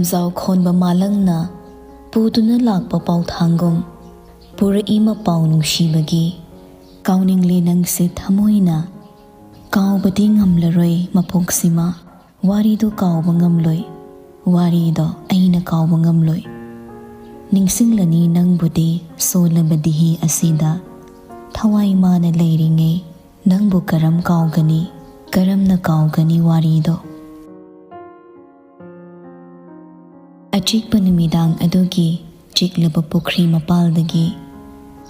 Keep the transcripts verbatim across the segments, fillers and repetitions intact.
ꯂꯝꯖꯥꯎ ꯈꯣꯟꯕ ꯃꯥꯂꯪꯅ ꯄꯨꯗꯨꯅ ꯂꯥꯛꯄ ꯄꯥꯎꯊꯥꯡꯒꯨꯝ ꯄꯨꯔꯛꯏ ꯃꯄꯥꯎ ꯅꯨꯡꯁꯤꯕꯒꯤ꯫ ꯀꯥꯎꯅꯤꯡꯂꯦ ꯅꯪꯁꯦ ꯊꯃꯣꯏꯅ, ꯀꯥꯎꯕꯗꯤ ꯉꯝꯂꯔꯣꯏ ꯃꯄꯣꯛꯁꯤꯃ꯫ ꯋꯥꯔꯤꯗꯣ ꯀꯥꯎꯕ ꯉꯝꯂꯣꯏ, ꯋꯥꯔꯤꯗꯣ ꯑꯩꯅ ꯀꯥꯎꯕ ꯉꯝꯂꯣꯏ꯫ ꯅꯤꯡꯁꯤꯡꯂꯅꯤ ꯅꯪꯕꯨꯗꯤ ꯁꯣꯜꯂꯕꯗꯤ ꯍꯤ ꯑꯁꯤꯗ꯫ ꯊꯋꯥꯏ ꯃꯥꯅ ꯂꯩꯔꯤꯉꯩ ꯅꯪꯕꯨ ꯀꯔꯝ ꯀꯥꯎꯒꯅꯤ, ꯀꯔꯝꯅ ꯀꯥꯎꯒꯅꯤ ꯋꯥꯔꯤꯗꯣ? ꯑꯆꯤꯛꯄ ꯅꯨꯃꯤꯗꯥꯡ ꯑꯗꯨꯒꯤ ꯆꯤꯛꯂꯕ ꯄꯨꯈ꯭ꯔꯤ ꯃꯄꯥꯜꯗꯒꯤ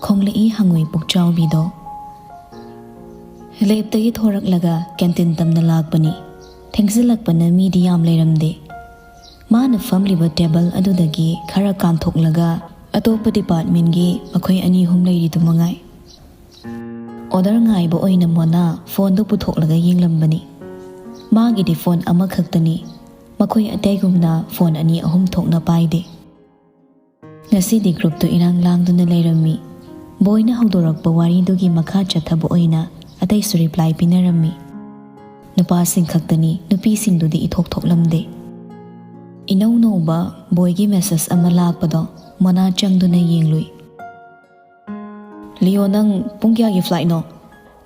ꯈꯣꯡꯂꯛꯏ ꯍꯪꯉꯣꯏ ꯄꯨꯛꯆꯥꯎꯕꯤꯗꯣ꯫ ꯂꯦꯞꯇꯒꯤ ꯊꯣꯔꯛꯂꯒ ꯀꯦꯟꯇꯤꯟ ꯇꯝꯅ ꯂꯥꯛꯄꯅꯤ꯫ ꯊꯦꯡꯖꯤꯜꯂꯛꯄꯅ ꯃꯤꯗꯤ ꯌꯥꯝ ꯂꯩꯔꯝꯗꯦ꯫ ꯃꯥꯅ ꯐꯝꯂꯤꯕ ꯇꯦꯕꯜ ꯑꯗꯨꯗꯒꯤ ꯈꯔ ꯀꯥꯟꯊꯣꯛꯂꯒ ꯑꯇꯣꯞꯄ ꯗꯤꯄꯥꯔꯠꯃꯦꯟꯒꯤ ꯃꯈꯣꯏ ꯑꯅꯤ ꯑꯍꯨꯝ ꯂꯩꯔꯤꯗꯨ ꯃꯉꯥꯏ꯫ ꯑꯣꯗꯔ ꯉꯥꯏꯕ ꯑꯣꯏꯅ ꯃꯣꯅꯥ ꯐꯣꯟꯗꯨ ꯄꯨꯊꯣꯛꯂꯒ ꯌꯦꯡꯂꯝꯕꯅꯤ꯫ ꯃꯥꯒꯤꯗꯤ ꯐꯣꯟ ꯑꯃꯈꯛꯇꯅꯤ꯫ ꯃꯈꯣꯏ ꯑꯇꯩꯒꯨꯝꯅ ꯐꯣꯟ ꯑꯅꯤ ꯑꯍꯨꯝ ꯊꯣꯛꯅ ꯄꯥꯏꯗꯦ꯫ ꯉꯁꯤꯗꯤ ꯒ꯭ꯔꯨꯞꯇꯨ ꯏꯔꯥꯡ ꯂꯥꯡꯗꯨꯅ ꯂꯩꯔꯝꯃꯤ꯫ ꯕꯣꯏꯅ ꯍꯧꯗꯣꯔꯛꯄ ꯋꯥꯔꯤꯗꯨꯒꯤ ꯃꯈꯥ ꯆꯠꯊꯕ ꯑꯣꯏꯅ ꯑꯇꯩꯁꯨ ꯔꯤꯄ꯭ꯂꯥꯏ ꯄꯤꯅꯔꯝꯃꯤ꯫ ꯅꯨꯄꯥꯁꯤꯡ ꯈꯛꯇꯅꯤ, ꯅꯨꯄꯤꯁꯤꯡꯗꯨꯗꯤ ꯏꯊꯣꯛ ꯊꯣꯛꯂꯝꯗꯦ꯫ ꯏꯅꯧ ꯅꯧꯕ ꯕꯣꯏꯒꯤ ꯃꯦꯁꯦꯖ ꯑꯃ ꯂꯥꯛꯄꯗꯣ ꯃꯣꯅꯥ ꯆꯪꯗꯨꯅ ꯌꯦꯡꯂꯨꯏ꯫ "ꯂꯤꯌꯣ, ꯅꯪ ꯄꯨꯡ ꯀꯌꯥꯒꯤ ꯐ꯭ꯂꯥꯏꯠꯅꯣ?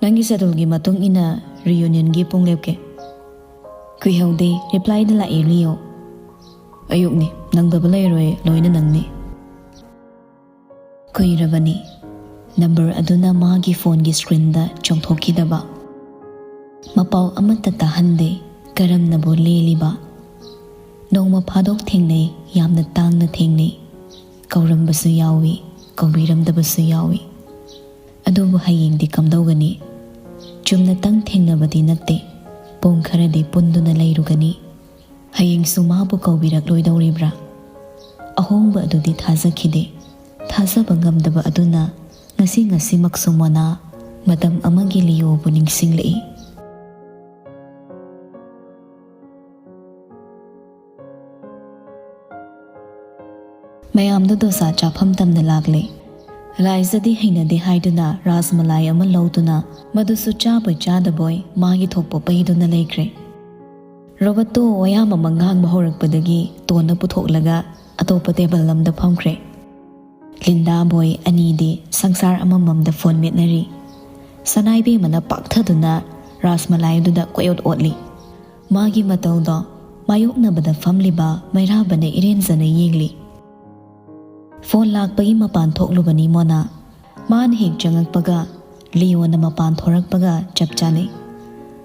ꯅꯪꯒꯤ ꯁꯦꯗꯨꯜꯒꯤ ꯃꯇꯨꯡ ꯏꯟꯅ ꯔꯤꯌꯨꯅꯤꯌꯟꯒꯤ ꯄꯨꯡ ꯂꯦꯞꯀꯦ꯫" ꯀꯨꯏꯍꯧꯗꯦ, ꯔꯤꯄ꯭ꯂꯥꯏꯗ ꯂꯥꯛꯑꯦ ꯂꯤꯌꯣ꯫ "ꯑꯌꯨꯛꯅꯤ, ꯅꯪꯗꯕ ꯂꯩꯔꯣꯏ, ꯂꯣꯏꯅ ꯅꯪꯅꯤ꯫" ꯀꯨꯏꯔꯕꯅꯤ ꯅꯝꯕꯔ ꯑꯗꯨꯅ ꯃꯥꯒꯤ ꯐꯣꯟꯒꯤ ꯁ꯭ꯀ꯭ꯔꯤꯟꯗ ꯆꯣꯡꯊꯣꯛꯈꯤꯗꯕ꯫ ꯃꯄꯥꯎ ꯑꯃꯠꯇ ꯇꯥꯍꯟꯗꯦ꯫ ꯀꯔꯝꯅꯕꯨ ꯂꯦꯜꯂꯤꯕ? ꯅꯣꯡꯃ ꯐꯥꯗꯣꯛ ꯊꯦꯡꯅꯩ, ꯌꯥꯝꯅ ꯇꯥꯡꯅ ꯊꯦꯡꯅꯩ꯫ ꯀꯧꯔꯝꯕꯁꯨ ꯌꯥꯎꯏ, ꯀꯧꯕꯤꯔꯝꯗꯕꯁꯨ ꯌꯥꯎꯏ꯫ ꯑꯗꯨꯕꯨ ꯍꯌꯦꯡꯗꯤ ꯀꯝꯗꯧꯒꯅꯤ? ꯆꯨꯝꯅꯇꯪ ꯊꯦꯡꯅꯕꯗꯤ ꯅꯠꯇꯦ, ꯄꯨꯡ ꯈꯔꯗꯤ ꯄꯨꯟꯗꯨꯅ ꯂꯩꯔꯨꯒꯅꯤ꯫ ꯍꯌꯦꯡꯁꯨ ꯃꯥꯕꯨ ꯀꯧꯕꯤꯔꯛꯂꯣꯏꯗꯧꯔꯤꯕ꯭ꯔꯥ? ꯑꯍꯣꯡꯕ ꯑꯗꯨꯗꯤ ꯊꯥꯖꯈꯤꯗꯦ꯫ ꯊꯥꯖꯕ ꯉꯝꯗꯕ ꯑꯗꯨꯅ ꯉꯁꯤ ꯉꯁꯤꯃꯛꯁꯨ ꯃꯣꯅꯥ ꯃꯇꯝ ꯑꯃꯒꯤ ꯂꯤꯌꯣꯕꯨ ꯅꯤꯡꯁꯤꯡꯂꯛꯏ꯫ ꯃꯌꯥꯝꯗꯨ ꯗꯣꯁꯥ ꯆꯥꯐꯝ ꯇꯝꯅ ꯂꯥꯛꯂꯦ꯫ ꯂꯥꯏꯖꯗꯤ ꯍꯩꯅꯗꯦ ꯍꯥꯏꯗꯨꯅ ꯔꯥꯁꯃꯂꯥꯏ ꯑꯃ ꯂꯧꯗꯨꯅ ꯃꯗꯨꯁꯨ ꯆꯥꯕꯣꯏ ꯆꯥꯗꯕꯣꯏ ꯃꯥꯒꯤ ꯊꯣꯛꯄ ꯄꯩꯗꯨꯅ ꯂꯩꯈ꯭ꯔꯦ꯫ ꯔꯣꯕꯔꯠꯇꯣ ꯋꯥꯌꯥꯝ ꯑꯃ ꯉꯥꯡꯕ ꯍꯧꯔꯛꯄꯗꯒꯤ ꯇꯣꯟꯅ ꯄꯨꯊꯣꯛꯂꯒ ꯑꯇꯣꯞꯄ ꯇꯦꯕꯜ ꯑꯃꯗ ꯐꯝꯈ꯭ꯔꯦ꯫ ꯂꯤꯟꯗꯥ ꯕꯣꯏ ꯑꯅꯤꯗꯤ ꯁꯪꯁꯥꯔ ꯑꯃꯃꯝꯗ ꯐꯣꯟ ꯃꯦꯠꯅꯔꯤ꯫ ꯁꯅꯥꯏꯕꯦꯝꯃꯅ ꯄꯥꯛꯊꯗꯨꯅ ꯔꯥꯁꯃꯂꯥꯏ ꯑꯗꯨꯗ ꯀꯣꯏꯑꯣꯠ ꯑꯣꯠꯂꯤ꯫ ꯃꯥꯒꯤ ꯃꯇꯧꯗꯣ ꯃꯥꯌꯣꯛꯅꯕꯗ ꯐꯝꯂꯤꯕ ꯃꯩꯔꯥꯕꯅ ꯏꯔꯦꯟꯖꯅ ꯌꯦꯡꯂꯤ꯫ ꯐꯣꯟ ꯂꯥꯛꯄꯒꯤ ꯃꯄꯥꯟ ꯊꯣꯛꯂꯨꯕꯅꯤ ꯃꯣꯅꯥ꯫ ꯃꯥꯅ ꯍꯦꯛ ꯆꯪꯉꯛꯄꯒ ꯂꯤꯌꯣꯅ ꯃꯄꯥꯟ ꯊꯣꯔꯛꯄꯒ ꯆꯞ ꯆꯥꯅꯩ꯫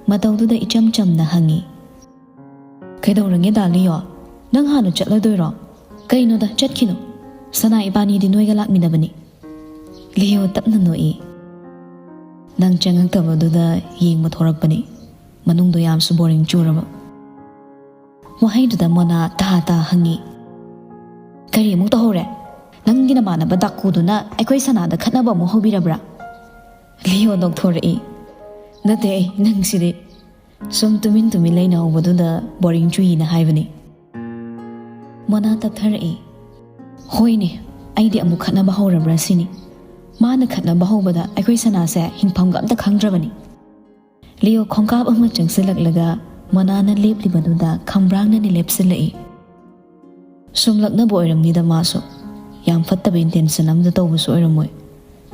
ꯃꯇꯧꯗꯨꯗ ꯏꯆꯝ ꯆꯝꯅ ꯍꯪꯉꯤ, "ꯀꯩꯗꯧꯔꯒꯦ ꯗꯥ ꯂꯤꯌꯣ? ꯅꯪ ꯍꯥꯟꯅ ꯆꯠꯂꯗꯣꯏꯔꯣ?" "ꯀꯩꯅꯣꯗ, ꯆꯠꯈꯤꯅꯨ꯫ ꯁꯅꯥ ꯏꯕꯥꯅꯤꯗꯤ ꯅꯣꯏꯒ ꯂꯥꯛꯃꯤꯟꯅꯕꯅꯤ꯫" ꯂꯤꯌꯣ ꯇꯞꯅ ꯅꯣꯛꯏ꯫ "ꯅꯪ ꯆꯪꯉꯛꯇꯕꯗꯨꯗ ꯌꯦꯡꯕ ꯊꯣꯔꯛꯄꯅꯤ꯫ ꯃꯅꯨꯡꯗꯣ ꯌꯥꯝꯁꯨ ꯕꯣꯔꯤꯡ ꯆꯨꯔꯕ꯫" ꯋꯥꯍꯩꯗꯨꯗ ꯃꯣꯅꯥ ꯇꯥ ꯇꯥ ꯍꯪꯉꯤ, "ꯀꯔꯤ ꯑꯃꯨꯛ ꯇꯧꯍꯧꯔꯦ? ꯅꯪꯒꯤ ꯅꯃꯥꯟꯅꯕ ꯗꯥꯀꯨꯗꯨꯅ ꯑꯩꯈꯣꯏ ꯁꯅꯥꯗ ꯈꯠꯅꯕ ꯑꯃꯨꯛ ꯍꯧꯕꯤꯔꯕ꯭ꯔꯥ?" ꯂꯤꯌꯣ ꯅꯣꯛꯊꯣꯔꯛꯏ꯫ "ꯅꯠꯇꯦ, ꯅꯪꯁꯤꯗꯤ꯫ ꯁꯨꯝ ꯇꯨꯃꯤꯟ ꯇꯨꯃꯤꯟ ꯂꯩꯅꯍꯧꯕꯗꯨꯗ ꯕꯣꯔꯤꯡ ꯆꯨꯏꯅ ꯍꯥꯏꯕꯅꯤ꯫" ꯃꯣꯅꯥ ꯇꯞꯊꯔꯛꯏ꯫ "ꯍꯣꯏꯅꯦ, ꯑꯩꯗꯤ ꯑꯃꯨꯛ ꯈꯠꯅꯕ ꯍꯧꯔꯕ꯭ꯔꯥ ꯁꯤꯅꯤ꯫ ꯃꯥꯅ ꯈꯠꯅꯕ ꯍꯧꯕꯗ ꯑꯩꯈꯣꯏ ꯁꯅꯥꯁꯦ ꯍꯤꯡꯐꯝꯒ ꯑꯝꯇ ꯈꯪꯗ꯭ꯔꯕꯅꯤ꯫" ꯂꯤꯌꯣ ꯈꯣꯡꯀꯥꯞ ꯑꯃ ꯆꯪꯁꯤꯜꯂꯛꯂꯒ ꯃꯣꯅꯥꯅ ꯂꯦꯞꯂꯤꯕꯗꯨꯗ ꯈꯪꯕ꯭ꯔꯥꯡꯅꯅ ꯂꯦꯞꯁꯤꯜꯂꯛꯏ꯫ "ꯁꯨꯝ ꯂꯛꯅꯕ ꯑꯣꯏꯔꯝꯅꯤꯗ ꯃꯥꯁꯨ꯫ ꯌꯥꯝ ꯐꯠꯇꯕ intention ꯑꯝꯇ ꯇꯧꯕꯁꯨ ꯑꯣꯏꯔꯝꯃꯣꯏ꯫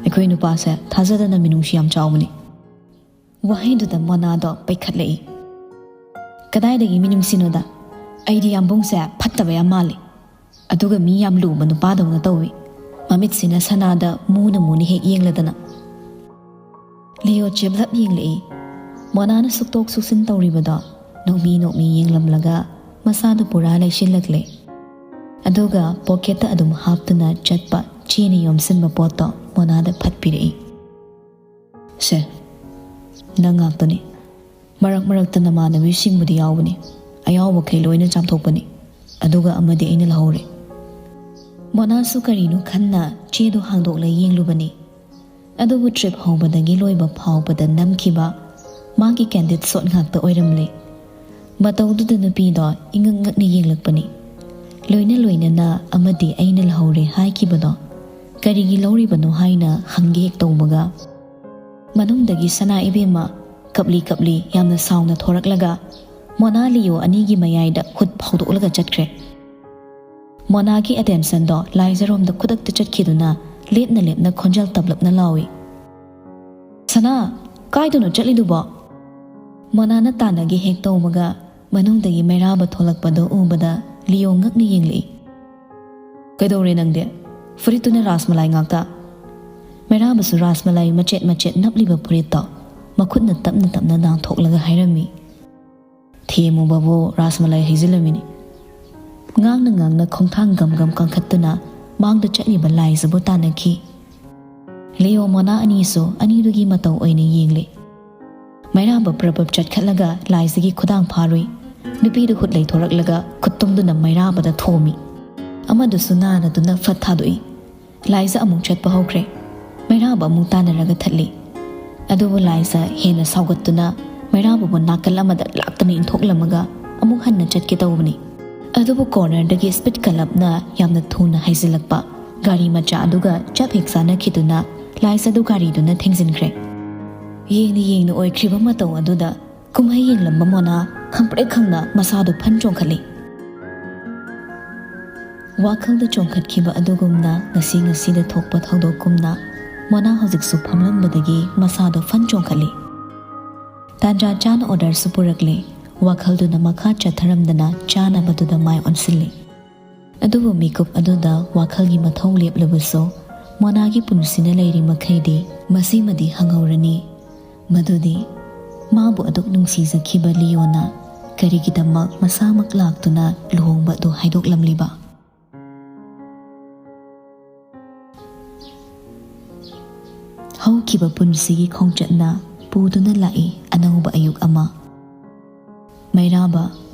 ꯑꯩꯈꯣꯏ ꯅꯨꯄꯥꯁꯦ ꯊꯥꯖꯗꯅ ꯃꯤꯅꯨꯡꯁꯤ ꯌꯥꯝ ꯆꯥꯎꯕꯅꯤ꯫" ꯋꯥꯍꯩꯗꯨꯗ ꯃꯣꯅꯥꯗꯣ ꯄꯩꯈꯠꯂꯛꯏ꯫ "ꯀꯗꯥꯏꯗꯒꯤ ꯃꯤꯅꯨꯡꯁꯤꯅꯣꯗ? ꯑꯩꯗꯤ ꯌꯥꯝꯕꯨꯡꯁꯦ ꯐꯠꯇꯕ ꯌꯥꯝ ꯃꯥꯜꯂꯤ꯫ ꯑꯗꯨꯒ ꯃꯤ ꯌꯥꯝ ꯂꯨꯕ ꯅꯨꯄꯥꯗꯧꯅ ꯇꯧꯏ꯫ ꯃꯃꯤꯠꯁꯤꯅ ꯁꯅꯥꯗ ꯃꯨꯅ ꯃꯨꯅ ꯍꯦꯛ ꯌꯦꯡꯂꯗꯅ꯫" ꯂꯤꯌꯣ ꯆꯦꯞꯂꯞ ꯌꯦꯡꯂꯛꯏ꯫ ꯃꯣꯅꯥꯅ ꯁꯨꯛꯇꯣꯛ ꯁꯨꯛꯆꯤꯟ ꯇꯧꯔꯤꯕꯗꯣ ꯅꯣꯛꯃꯤ ꯅꯣꯛꯃꯤ ꯌꯦꯡꯂꯝꯂꯒ ꯃꯁꯥꯗ ꯄꯨꯔꯥ ꯂꯩꯁꯤꯜꯂꯛꯂꯦ꯫ ꯑꯗꯨꯒ ꯄꯣꯀꯦꯠꯇ ꯑꯗꯨꯝ ꯍꯥꯞꯇꯨꯅ ꯆꯠꯄ ꯆꯦꯅ ꯌꯣꯝꯁꯤꯟꯕ ꯄꯣꯠꯇꯣ ꯃꯣꯅꯥꯗ ꯐꯠ ꯄꯤꯔꯛꯏ꯫ "ꯁꯦ, ꯅꯪ ꯉꯥꯛꯇꯅꯤ꯫ ꯃꯔꯛ ꯃꯔꯛꯇ ꯅꯃꯥꯟꯅꯕꯤꯁꯤꯡꯕꯨꯗꯤ ꯌꯥꯎꯕꯅꯤ꯫ ꯑꯌꯥꯎꯕꯈꯩ ꯂꯣꯏꯅ ꯆꯥꯝꯊꯣꯛꯄꯅꯤ꯫ ꯑꯗꯨꯒ ꯑꯃꯗꯤ ꯑꯩꯅ ꯂꯧꯍꯧꯔꯦ꯫" ꯃꯣꯅꯥꯁꯨ ꯀꯔꯤꯅꯣ ꯈꯟꯅ ꯆꯦꯗꯣ ꯍꯥꯡꯗꯣꯛꯂ ꯌꯦꯡꯂꯨꯕꯅꯤ꯫ ꯑꯗꯨꯕꯨ trip ꯍꯧꯕꯗꯒꯤ ꯂꯣꯏꯕ ꯐꯥꯎꯕꯗ ꯅꯝꯈꯤꯕ ꯃꯥꯒꯤ candid shot ꯉꯥꯛꯇ ꯑꯣꯏꯔꯝꯂꯦ꯫ ꯃꯇꯧꯗꯨꯗ ꯅꯨꯄꯤꯗꯣ ꯏꯉꯛ ꯉꯛꯅ ꯌꯦꯡꯂꯛꯄꯅꯤ꯫ ꯂꯣꯏꯅ ꯂꯣꯏꯅꯅ "ꯑꯃꯗꯤ ꯑꯩꯅ ꯂꯧꯍꯧꯔꯦ" ꯍꯥꯏꯈꯤꯕꯗꯣ ꯀꯔꯤꯒꯤ ꯂꯧꯔꯤꯕꯅꯣ ꯍꯥꯏꯅ ꯍꯪꯒꯦ ꯍꯦꯛ ꯇꯧꯕꯒ, ꯃꯅꯨꯡꯗꯒꯤ ꯁꯅꯥ ꯏꯕꯦꯝꯃ ꯀꯞꯂꯤ ꯀꯞꯂꯤ ꯌꯥꯝꯅ ꯁꯥꯎꯅ ꯊꯣꯔꯛꯂꯒ, ꯃꯣꯅꯥ ꯂꯤꯌꯣ ꯑꯅꯤꯒꯤ ꯃꯌꯥꯏꯗ ꯈꯨꯠ ꯐꯥꯎꯗꯣꯛꯂꯒ ꯆꯠꯈ꯭ꯔꯦ꯫ ꯃꯣꯅꯥꯒꯤ attentionꯗꯣ ꯂꯥꯏꯖꯥꯔꯣꯝꯗ ꯈꯨꯗꯛꯇ ꯆꯠꯈꯤꯗꯨꯅ ꯂꯦꯞꯅ ꯂꯦꯞꯅ ꯈꯣꯟꯖꯦꯜ ꯇꯞꯂꯞꯅ ꯂꯥꯎꯏ, "ꯁꯅꯥ, ꯀꯥꯏꯗꯅꯣ ꯆꯠꯂꯤꯗꯨꯕꯣ?" ꯃꯣꯅꯥꯅ ꯇꯥꯟꯅꯒꯦ ꯍꯦꯛ ꯇꯧꯕꯒ ꯃꯅꯨꯡꯗꯒꯤ ꯃꯩꯔꯥꯕ ꯊꯣꯛꯂꯛꯄꯗꯨ ꯎꯕꯗ ꯂꯤꯌꯣ ꯉꯛꯅ ꯌꯦꯡꯂꯛꯏ꯫ "ꯀꯩꯗꯧꯔꯦ ꯅꯪꯗꯤ? ꯐꯨꯔꯤꯠꯇꯨꯅ ꯔꯥꯁꯃꯂꯥꯏ ꯉꯥꯛꯇ?" ꯃꯩꯔꯥꯕꯁꯨ ꯔꯥꯁꯃꯂꯥꯏ ꯃꯆꯦꯠ ꯃꯆꯦꯠ ꯅꯞꯂꯤꯕ ꯐꯨꯔꯤꯠꯇꯣ ꯃꯈꯨꯠꯅ ꯇꯞꯅ ꯇꯞꯅ ꯅꯥꯟꯊꯣꯛꯂꯒ ꯍꯥꯏꯔꯝꯃꯤ꯫ "ꯊꯦꯝꯃꯨꯕꯕꯨ ꯔꯥꯁꯃꯂꯥꯏ ꯍꯩꯖꯤꯜꯂꯝꯃꯤꯅꯤ꯫" ꯉꯥꯡꯅ ꯉꯥꯡꯅ ꯈꯣꯡꯊꯥꯡ ꯒꯝ ꯒꯝ ꯀꯥꯡꯈꯠꯇꯨꯅ ꯃꯥꯡꯗ ꯆꯠꯂꯤꯕ ꯂꯥꯏꯖꯕꯨ ꯇꯥꯟꯅꯈꯤ꯫ ꯂꯤꯌꯣ ꯃꯣꯅꯥ ꯑꯅꯤꯁꯨ ꯑꯅꯤꯗꯨꯒꯤ ꯃꯇꯧ ꯑꯣꯏꯅ ꯌꯦꯡꯂꯦ꯫ ꯃꯩꯔꯥꯕ ꯄ꯭ꯔꯕꯞ ꯆꯠꯈꯠꯂꯒ ꯂꯥꯏꯖꯒꯤ ꯈꯨꯗꯥꯡ ꯐꯥꯔꯨꯏ꯫ ꯅꯨꯄꯤꯗꯨ ꯍꯨꯠ ꯂꯩꯊꯣꯔꯛꯂꯒ ꯈꯨꯠ ꯇꯨꯝꯗꯨꯅ ꯃꯩꯔꯥꯕꯗ ꯊꯣꯝꯃꯤ꯫ ꯑꯃꯗꯨꯁꯨ ꯅꯥꯅꯗꯨꯅ ꯐꯠ ꯊꯥꯗꯣꯛꯏ꯫ ꯂꯥꯏꯖ ꯑꯃꯨꯛ ꯆꯠꯄ ꯍꯧꯈ꯭ꯔꯦ꯫ ꯃꯩꯔꯥꯕ ꯑꯃꯨꯛ ꯇꯥꯟꯅꯔꯒ ꯊꯠꯂꯤ꯫ ꯑꯗꯨꯕꯨ ꯂꯥꯏꯖ ꯍꯦꯟꯅ ꯁꯥꯎꯒꯠꯇꯨꯅ ꯃꯩꯔꯥꯕꯕꯨ ꯅꯥꯀꯜ ꯑꯃꯗ ꯂꯥꯛꯇꯅ ꯏꯟꯊꯣꯛꯂꯝꯃꯒ ꯑꯃꯨꯛ ꯍꯟꯅ ꯆꯠꯀꯦ ꯇꯧꯕꯅꯤ꯫ ꯑꯗꯨꯕꯨ cornerꯗꯒꯤ speed ꯀꯜꯂꯞꯅ ꯌꯥꯝꯅ ꯊꯨꯅ ꯍꯥꯏꯖꯤꯜꯂꯛꯄ ꯒꯥꯔꯤ ꯃꯆꯥ ꯑꯗꯨꯒ ꯆꯞ ꯍꯦꯛ ꯆꯥꯅꯈꯤꯗꯨꯅ ꯂꯥꯏꯖ ꯑꯗꯨ ꯒꯥꯔꯤꯗꯨꯅ ꯊꯦꯡꯖꯤꯟꯈ꯭ꯔꯦ꯫ ꯌꯦꯡꯅ ꯌꯦꯡꯅ ꯑꯣꯏꯈ꯭ꯔꯤꯕ ꯃꯇꯧ ꯑꯗꯨꯗ ꯀꯨꯝꯍꯩ ꯌꯦꯡꯂꯝꯕ ꯃꯣꯅꯥ ꯈꯪꯄ꯭ꯔꯦꯛ ꯈꯪꯅ ꯃꯁꯥꯗꯨ ꯐꯟ ꯆꯣꯡꯈꯠꯂꯤ꯫ ꯋꯥꯈꯜꯗ ꯆꯣꯡꯈꯠꯈꯤꯕ ꯑꯗꯨꯒꯨꯝꯅ ꯉꯁꯤ ꯉꯁꯤꯗ ꯊꯣꯛꯄ ꯊꯧꯗꯣꯛꯀꯨꯝꯅ ꯃꯣꯅꯥ ꯍꯧꯖꯤꯛꯁꯨ ꯐꯝꯂꯝꯕꯗꯒꯤ ꯃꯁꯥꯗꯣ ꯐꯟ ꯆꯣꯡꯈꯠꯂꯤ꯫ ꯇꯥꯟꯖꯥ ꯆꯥꯅ orderꯁꯨ ꯄꯨꯔꯛꯂꯦ꯫ ꯋꯥꯈꯜꯗꯨꯅ ꯃꯈꯥ ꯆꯠꯊꯔꯝꯗꯅ ꯆꯥꯅꯕꯗꯨꯗ ꯃꯥꯏ ꯑꯣꯟꯁꯤꯜꯂꯤ꯫ ꯑꯗꯨꯕꯨ ꯃꯤꯀꯨꯞ ꯑꯗꯨꯗ ꯋꯥꯈꯜꯒꯤ ꯃꯊꯧ ꯂꯦꯞꯂꯕꯁꯨ ꯃꯣꯅꯥꯒꯤ ꯄꯨꯟꯁꯤꯅ ꯂꯩꯔꯤ ꯃꯈꯩꯗꯤ ꯃꯁꯤꯃꯗꯤ ꯍꯪꯍꯧꯔꯅꯤ꯫ ꯃꯗꯨꯗꯤ ꯃꯥꯕꯨ ꯑꯗꯨꯛ ꯅꯨꯡꯁꯤꯖꯈꯤꯕ ꯂꯤꯌꯣꯅ ꯀꯔꯤꯒꯤꯗꯃꯛ ꯃꯁꯥꯃꯛ ꯂꯥꯛꯇꯨꯅ ꯂꯨꯍꯣꯡꯕ ꯑꯗꯨ ꯍꯥꯏꯗꯣꯛꯂꯝꯂꯤꯕ? ꯍꯧꯈꯤꯕ ꯄꯨꯟꯁꯤꯒꯤ ꯈꯣꯡꯆꯠꯅ ꯄꯨꯗꯨꯅ ꯂꯥꯛꯏ ꯑꯅꯧꯕ ꯑꯌꯨꯛ ꯑꯃ꯫ ꯃꯩꯔꯥꯕ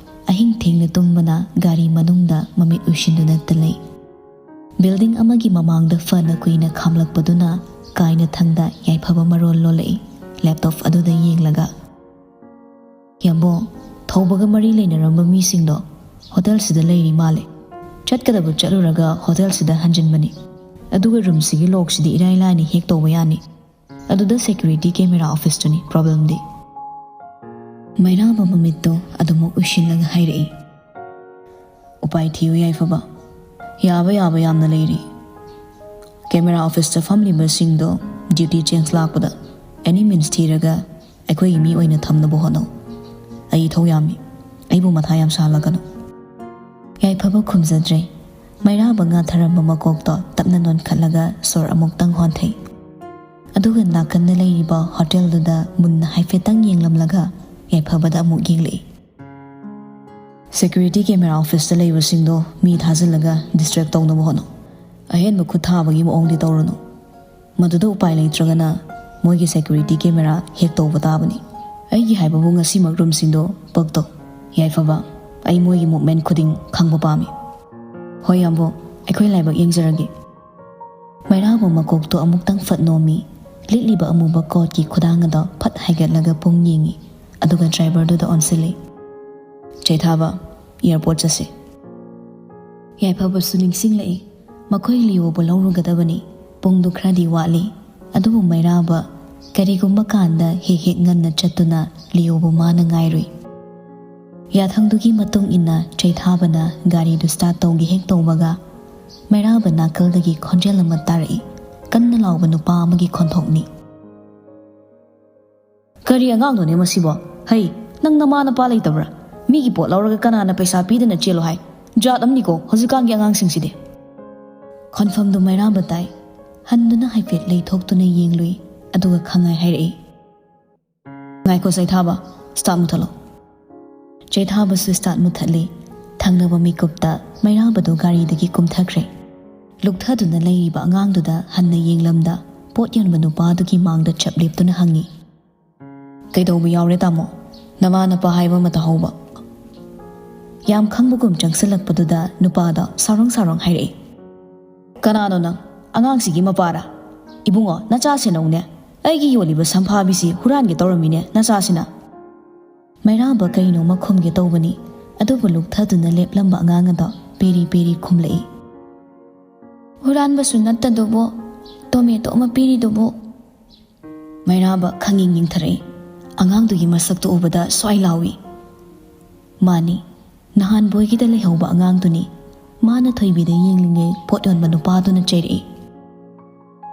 ꯑꯍꯤꯡ ꯊꯦꯡꯅ ꯇꯨꯝꯕꯅ ꯒꯥꯔꯤ ꯃꯅꯨꯡꯗ ꯃꯃꯤꯠ ꯎꯏꯁꯤꯟꯗꯨꯅꯇ ꯂꯩ꯫ Building ꯑꯃꯒꯤ ꯃꯃꯥꯡꯗ ꯐꯅ ꯀꯨꯏꯅ ꯈꯥꯝꯂꯛꯄꯗꯨꯅ ꯀꯥꯏꯅ ꯊꯪꯗ ꯌꯥꯏꯐꯕ ꯃꯔꯣꯜ ꯂꯣꯜꯂꯛꯏ, laptop ꯑꯗꯨꯗ ꯌꯦꯡꯂꯒ꯫ "ꯌꯥꯝꯕꯣ, ꯊꯧꯕꯒ ꯃꯔꯤ ꯂꯩꯅꯔꯝꯕ ꯃꯤꯁꯤꯡꯗꯣ hotelꯁꯤꯗ ꯂꯩꯔꯤ ꯃꯥꯜꯂꯦ꯫ ꯆꯠꯀꯗꯕ ꯆꯠꯂꯨꯔꯒ hotelꯁꯤꯗ ꯍꯟꯖꯤꯟꯕꯅꯤ꯫ ꯑꯗꯨꯒ roomꯁꯤꯒꯤ lockꯁꯤꯗꯤ ꯏꯔꯥꯏ ꯂꯥꯏꯅ hack ꯇꯧꯕ ꯌꯥꯅꯤ꯫ ꯑꯗꯨꯗ security camera officeꯇꯨꯅꯤ problemꯗꯤ꯫" ꯃꯩꯔꯥꯕ ꯃꯃꯤꯠꯇꯣ ꯑꯗꯨꯃꯛ ꯎꯏꯁꯤꯜꯂꯒ ꯍꯥꯏꯔꯛꯏ, "ꯎꯄꯥꯏ ꯊꯤꯌꯨ ꯌꯥꯏꯐꯕ, ꯌꯥꯕ ꯌꯥꯕ ꯌꯥꯝꯅ ꯂꯩꯔꯤ꯫ ꯀꯦꯃꯦꯔꯥ ꯑꯣꯐꯤꯁꯇ ꯐꯝꯂꯤꯕꯁꯤꯡꯗꯣ ꯗ꯭ꯌꯨꯇꯤ ꯆꯦꯟꯖ ꯂꯥꯛꯄꯗ ꯑꯦꯅꯤ ꯃꯤꯟꯁ ꯊꯤꯔꯒ ꯑꯩꯈꯣꯏꯒꯤ ꯃꯤ ꯑꯣꯏꯅ ꯊꯝꯅꯕ ꯍꯣꯠꯅꯧ꯫ ꯑꯩ ꯏꯊꯧ ꯌꯥꯝꯃꯤ, ꯑꯩꯕꯨ ꯃꯊꯥ ꯌꯥꯝ ꯁꯥꯍꯜꯂꯒꯅꯨ꯫" ꯌꯥꯏꯐꯕ ꯈꯨꯝꯖꯗ꯭ꯔꯦ꯫ ꯃꯩꯔꯥꯕ ꯉꯥꯊꯔꯝꯕ ꯃꯀꯣꯛꯇꯣ ꯇꯞꯅ ꯅꯣꯟꯈꯠꯂꯒ ꯁꯣꯔ ꯑꯃꯨꯛꯇꯪ ꯍꯣꯟꯊꯩ꯫ ꯑꯗꯨꯒ ꯅꯥꯀꯟꯗ ꯂꯩꯔꯤꯕ ꯍꯣꯇꯦꯜꯗꯨꯗ ꯃꯨꯟꯅ ꯍꯥꯏꯐꯦꯠꯇꯪ ꯌꯦꯡꯂꯝꯂꯒ ꯌꯥꯏꯐꯕꯗ ꯑꯃꯨꯛ ꯌꯦꯡꯂꯛꯏ꯫ "ꯁꯦꯀ꯭ꯌꯨꯔꯤꯇꯤ ꯀꯦꯃꯦꯔꯥ ꯑꯣꯐꯤꯁꯇ ꯂꯩꯕꯁꯤꯡꯗꯣ ꯃꯤ ꯊꯥꯖꯤꯜꯂꯒ ꯗꯤꯁꯇ꯭ꯔꯦꯛ ꯇꯧꯅꯕ ꯍꯣꯠꯅꯧ꯫ ꯑꯍꯦꯟꯕ ꯈꯨꯠ ꯊꯥꯕꯒꯤ ꯃꯑꯣꯡꯗꯤ ꯇꯧꯔꯨꯅꯨ꯫ ꯃꯗꯨꯗ ꯎꯄꯥꯏ ꯂꯩꯇ꯭ꯔꯒꯅ ꯃꯣꯏꯒꯤ ꯁꯦꯀ꯭ꯌꯨꯔꯤꯇꯤ ꯀꯦꯃꯦꯔꯥ ꯍꯦꯛ ꯇꯧꯕ ꯇꯥꯕꯅꯤ꯫ ꯑꯩꯒꯤ ꯍꯥꯏꯕꯕꯨ ꯉꯁꯤꯃꯛ ꯔꯨꯝꯁꯤꯡꯗꯣ ꯄꯛ ꯇꯧ꯫ ꯌꯥꯏꯐꯕ, ꯑꯩ ꯃꯣꯏꯒꯤ ꯃꯨꯚꯃꯦꯟ ꯈꯨꯗꯤꯡ ꯈꯪꯕ ꯄꯥꯝꯃꯤ꯫" "ꯍꯣꯏ ꯌꯥꯝꯕꯨ, ꯑꯩꯈꯣꯏ ꯂꯥꯏꯕꯛ ꯌꯦꯡꯖꯔꯒꯦ꯫" ꯃꯩꯔꯥꯕ ꯃꯀꯣꯛꯇꯣ ꯑꯃꯨꯛꯇꯪ ꯐꯠ ꯅꯣꯝꯃꯤ꯫ ꯂꯤꯠꯂꯤꯕ ꯑꯃꯨꯕ ꯀꯣꯠꯀꯤ ꯈꯨꯗꯥꯡ ꯑꯗꯣ ꯐꯠ ꯍꯥꯏꯒꯠꯂꯒ ꯄꯨꯡ ꯌꯦꯡꯉꯤ꯫ ꯑꯗꯨꯒ ꯗ꯭ꯔꯥꯏꯚꯔꯗꯨꯗ ꯑꯣꯟꯁꯤꯜꯂꯤ꯫ "ꯆꯩꯊꯥꯕ, ꯑꯦꯌꯥꯔꯄꯣꯔꯠ ꯆꯠꯁꯤ꯫" ꯌꯥꯏꯐꯕꯁꯨ ꯅꯤꯡꯁꯤꯡꯂꯛꯏ꯫ ꯃꯈꯣꯏ ꯂꯤꯑꯣꯕꯨ ꯂꯧꯔꯨꯒꯗꯕꯅꯤ꯫ ꯄꯨꯡꯗꯨ ꯈꯔꯗꯤ ꯋꯥꯠꯂꯤ꯫ ꯑꯗꯨꯕꯨ ꯃꯩꯔꯥꯕ ꯀꯔꯤꯒꯨꯝꯕ ꯀꯥꯟꯗ ꯍꯦꯛ ꯍꯦꯛ ꯉꯟꯅ ꯆꯠꯇꯨꯅ ꯂꯤꯑꯣꯕꯨ ꯃꯥꯅ ꯉꯥꯏꯔꯨꯏ꯫ ꯌꯥꯊꯪꯗꯨꯒꯤ ꯃꯇꯨꯡ ꯏꯟꯅ ꯆꯩꯊꯥꯕꯅ ꯒꯥꯔꯤꯗꯨ ꯁ꯭ꯇꯥꯔꯠ ꯇꯧꯒꯦ ꯍꯦꯛ ꯇꯧꯕꯒ, ꯃꯩꯔꯥꯕ ꯅꯥꯀꯜꯗꯒꯤ ꯈꯣꯟꯖꯦꯜ ꯑꯃ ꯇꯥꯔꯛꯏ꯫ ꯀꯟꯅ ꯂꯥꯎꯕ ꯅꯨꯄꯥ ꯑꯃꯒꯤ ꯈꯣꯟꯊꯣꯛꯅꯤ꯫ "ꯀꯔꯤ ꯑꯉꯥꯡꯅꯣꯅꯦ ꯃꯁꯤꯕꯣ? ꯍꯩ, ꯅꯪ ꯅꯃꯥ ꯅꯄꯥ ꯂꯩꯇꯕ꯭ꯔꯥ? ꯃꯤꯒꯤ ꯄꯣꯠ ꯂꯧꯔꯒ ꯀꯅꯥꯅ ꯄꯩꯁꯥ ꯄꯤꯗꯅ ꯆꯦꯜꯂꯣ ꯍꯥꯏ? ꯖꯥꯠ ꯑꯃꯅꯤꯀꯣ ꯍꯧꯖꯤꯛꯀꯥꯟꯒꯤ ꯑꯉꯥꯡꯁꯤꯡꯁꯤꯗꯤ꯫" ꯈꯣꯟꯐꯝꯗꯨ ꯃꯩꯔꯥꯕ ꯇꯥꯏ꯫ ꯍꯟꯗꯨꯅ ꯍꯥꯏꯐꯦꯠ ꯂꯩꯊꯣꯛꯇꯨꯅ ꯌꯦꯡꯂꯨꯏ꯫ ꯑꯗꯨꯒ ꯈꯪꯉꯥꯏ ꯍꯥꯏꯔꯛꯏ, "ꯉꯥꯏꯈꯣ ꯆꯩꯊꯥꯕ, ꯁ꯭ꯇꯥꯔꯠ ꯃꯨꯊꯠꯂꯣ꯫" ꯆꯩꯊꯥꯕꯁꯨ ꯁ꯭ꯇꯥꯔꯠ ꯃꯨꯊꯠꯂꯤ꯫ ꯊꯪꯅꯕ ꯃꯤꯀꯨꯞꯇ ꯃꯩꯔꯥꯕꯗꯨ ꯒꯥꯔꯤꯗꯒꯤ ꯀꯨꯝꯊꯈ꯭ꯔꯦ꯫ ꯂꯨꯞꯊꯗꯨꯅ ꯂꯩꯔꯤꯕ ꯑꯉꯥꯡꯗꯨꯗ ꯍꯟꯅ ꯌꯦꯡꯂꯝꯗ ꯄꯣꯠ ꯌꯣꯟꯕ ꯅꯨꯄꯥꯗꯨꯒꯤ ꯃꯥꯡꯗ ꯆꯞ ꯂꯦꯞꯇꯨꯅ ꯍꯪꯉꯤ, "ꯀꯩꯗꯧꯕ ꯌꯥꯎꯔꯦ ꯇꯥꯃꯣ? ꯅꯃꯥ ꯅꯄꯥ ꯍꯥꯏꯕ ꯑꯃ ꯇꯥꯍꯧꯕ꯫" ꯌꯥꯝ ꯈꯪꯕꯒꯨꯝ ꯆꯪꯁꯤꯜꯂꯛꯄꯗꯨꯗ ꯅꯨꯄꯥꯗꯣ ꯁꯥꯎꯔꯣꯡ ꯁꯥꯎꯔꯣꯡ ꯍꯥꯏꯔꯛꯏ, "ꯀꯅꯥꯅꯣ ꯅꯪ? ꯑꯉꯥꯡꯁꯤꯒꯤ ꯃꯄꯥꯔꯥ? ꯏꯕꯨꯡꯉꯣ, ꯅꯆꯥꯁꯦ ꯅꯧꯅꯦ꯫ ꯑꯩꯒꯤ ꯌꯣꯜꯂꯤꯕ ꯁꯝꯐꯥꯕꯤꯁꯤ ꯍꯨꯔꯥꯟꯒꯦ ꯇꯧꯔꯝꯃꯤꯅꯦ ꯅꯆꯥꯁꯤꯅ꯫" ꯃꯩꯔꯥꯕ ꯀꯩꯅꯣꯃ ꯈꯨꯝꯒꯦ ꯇꯧꯕꯅꯤ, ꯑꯗꯨꯕꯨ ꯂꯨꯞꯊꯗꯨꯅ ꯂꯦꯞꯂꯝꯕ ꯑꯉꯥꯡ ꯑꯗꯣ ꯄꯦꯔꯤ ꯄꯦꯔꯤ ꯈꯨꯝꯂꯛꯏ, "ꯍꯨꯔꯥꯟꯕꯁꯨ ꯅꯠꯇꯗꯨꯕꯨ, ꯇꯣꯃꯦꯇꯣ ꯑꯃ ꯄꯤꯔꯤꯗꯨꯕꯨ꯫" ꯃꯩꯔꯥꯕ ꯈꯪꯌꯦꯡ ꯌꯦꯡꯊꯔꯛꯏ꯫ ꯑꯉꯥꯡꯗꯨꯒꯤ ꯃꯁꯛꯇꯨ ꯎꯕꯗ ꯁ꯭ꯋꯥꯏ ꯂꯥꯎꯏ꯫ ꯃꯥꯅꯤ, ꯅꯍꯥꯟ ꯕꯣꯏꯒꯤꯗ ꯂꯩꯍꯧꯕ ꯑꯉꯥꯡꯗꯨꯅꯤ꯫ ꯃꯥꯅ ꯊꯣꯏꯕꯤꯗ ꯌꯦꯡꯂꯤꯉꯩ ꯄꯣꯠ ꯌꯣꯟꯕ ꯅꯨꯄꯥꯗꯨꯅ ꯆꯩꯔꯛꯏ꯫